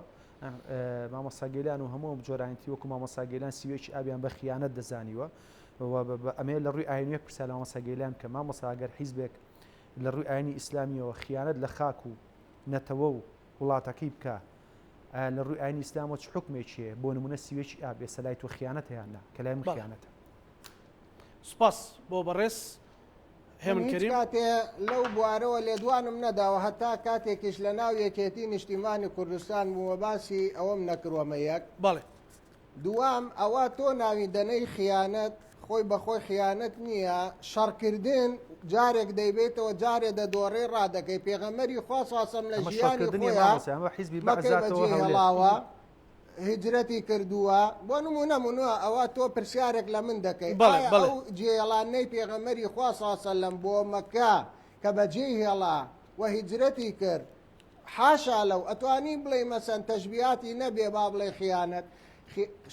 مامۆسا گەیلان و هەموو جۆرانیتی وەکو مامۆسا گەیلان سیوێکی ئابیان بە خیانەت دەزانیوە ئەمەیە لە ڕووی ئاینیەک پرسیار لە مامۆسا گەیلان کە مامۆسا ئەگەر حیزبێک لە ڕووی ئاینی ئیسلامیەوە خیانەت لە خاک و نەتەوە و وڵاتەکەی بکا ئایا لە ڕووی ئاینی ئیسلامەوە چ حوکمێکی هەیە بۆ نمونە سیوێکی ئاب ئێستا لای تۆ خیانەتە یان نا کە لای من خیانەتە. سوپاس بۆ بەڕێز هێمن من هیچ کەریم. کاتێ لەو بوارەوە لێدوانم نەداوە هەتا کاتێکیش لە ناو یەکێتی نیشتیمانی کوردستان بوومە باسی ئەوەم نەکروەمە یەک. بەڵێ. دووەم، ئەوە تۆ ناوی دەنێی خیانەت، خۆی بە خۆی خیانەت نییە، شەڕکردن جارێک دەیبەیتەوە جارێ دەدۆڕێی ڕادەکەی، پێغەمبەری خوا صلی اللە علیە وسلم لە ئەمە ژیانی شەڕکردن نییە خۆیا مامۆستا، ئەمە حیزبی مەکەی بەعزاتەوە بەجێ هەولێر. هێڵاوە، هیجرەتی کردووە، بۆ نموونە منوە ئەوە تۆ پرسیارێک لە من دەکەی، بەڵێ ئایا بەڵێ. ئەو جێهێڵانەی پێغەمبەری خوا صلی اللە علیە وسلم بۆ مەکە کە بەجێی هێڵا و هیجرەتی کرد، حاشا لەو ئەتوانی بڵێی مەسەن تەشبیهاتی نەبێ با بڵێ خیانەت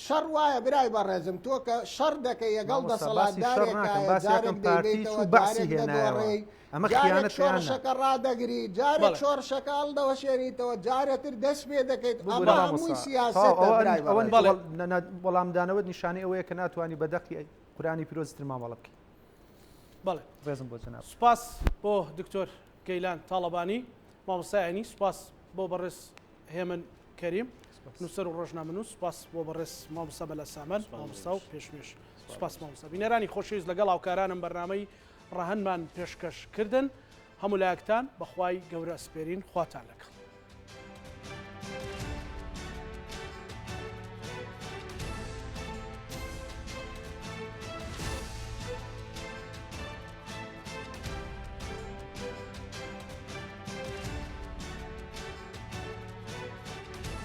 شەڕ وایە برای بەڕێزم تۆ کە شەڕ دەکەی یەگەڵ مامۆستا باسی شەڕ ناکەم دەسەڵاتدارێکایە باسی جارێک یەکەم پارتی دەیبەیتەوە چوو بەعسی جارێک هێنایەوە دەدۆڕێی ئەمە جارێک خیانەتە یان نا؟ شۆڕشەکە ڕادەگری جارێک بەڵێ. شۆڕشەکە هەڵدەوەشێنیتەوە جارێتر دەست پێ دەکەیت ببورە ئەمە هەمووی مامۆستا تەواو سیاسەتە ئەوە برای ئەوە بەڕێزم. بەڵێ. وەڵ- نە- نە- وەڵامدانەوەت نیشانەی ئەوەیە کە ناتوانی بە دەقی قورئانی پیرۆزتر مامەڵە بکەی. بەڵێ. ڕێزم بۆ جەنابت. سوپاس بۆ دکتۆر گەیلان تاڵەبانی مامۆستای ئاینی، سوپاس بۆ بەڕێز هێمن کەریم نووسەر و ڕۆژنامەنووس، سوپاس بۆ بەڕێز مامۆستا مەلا سامان مامۆستا و پێشنوێژ. سوپاس مامۆستا. بینەرانی خۆشەویست لەگەڵ هاوکارانم بەرنامەی ڕەهەندمان پێشکەش کردن. هەموو لایەکتان بەخوای گەورە ئەسپێرین. خواتان لەگەڵ.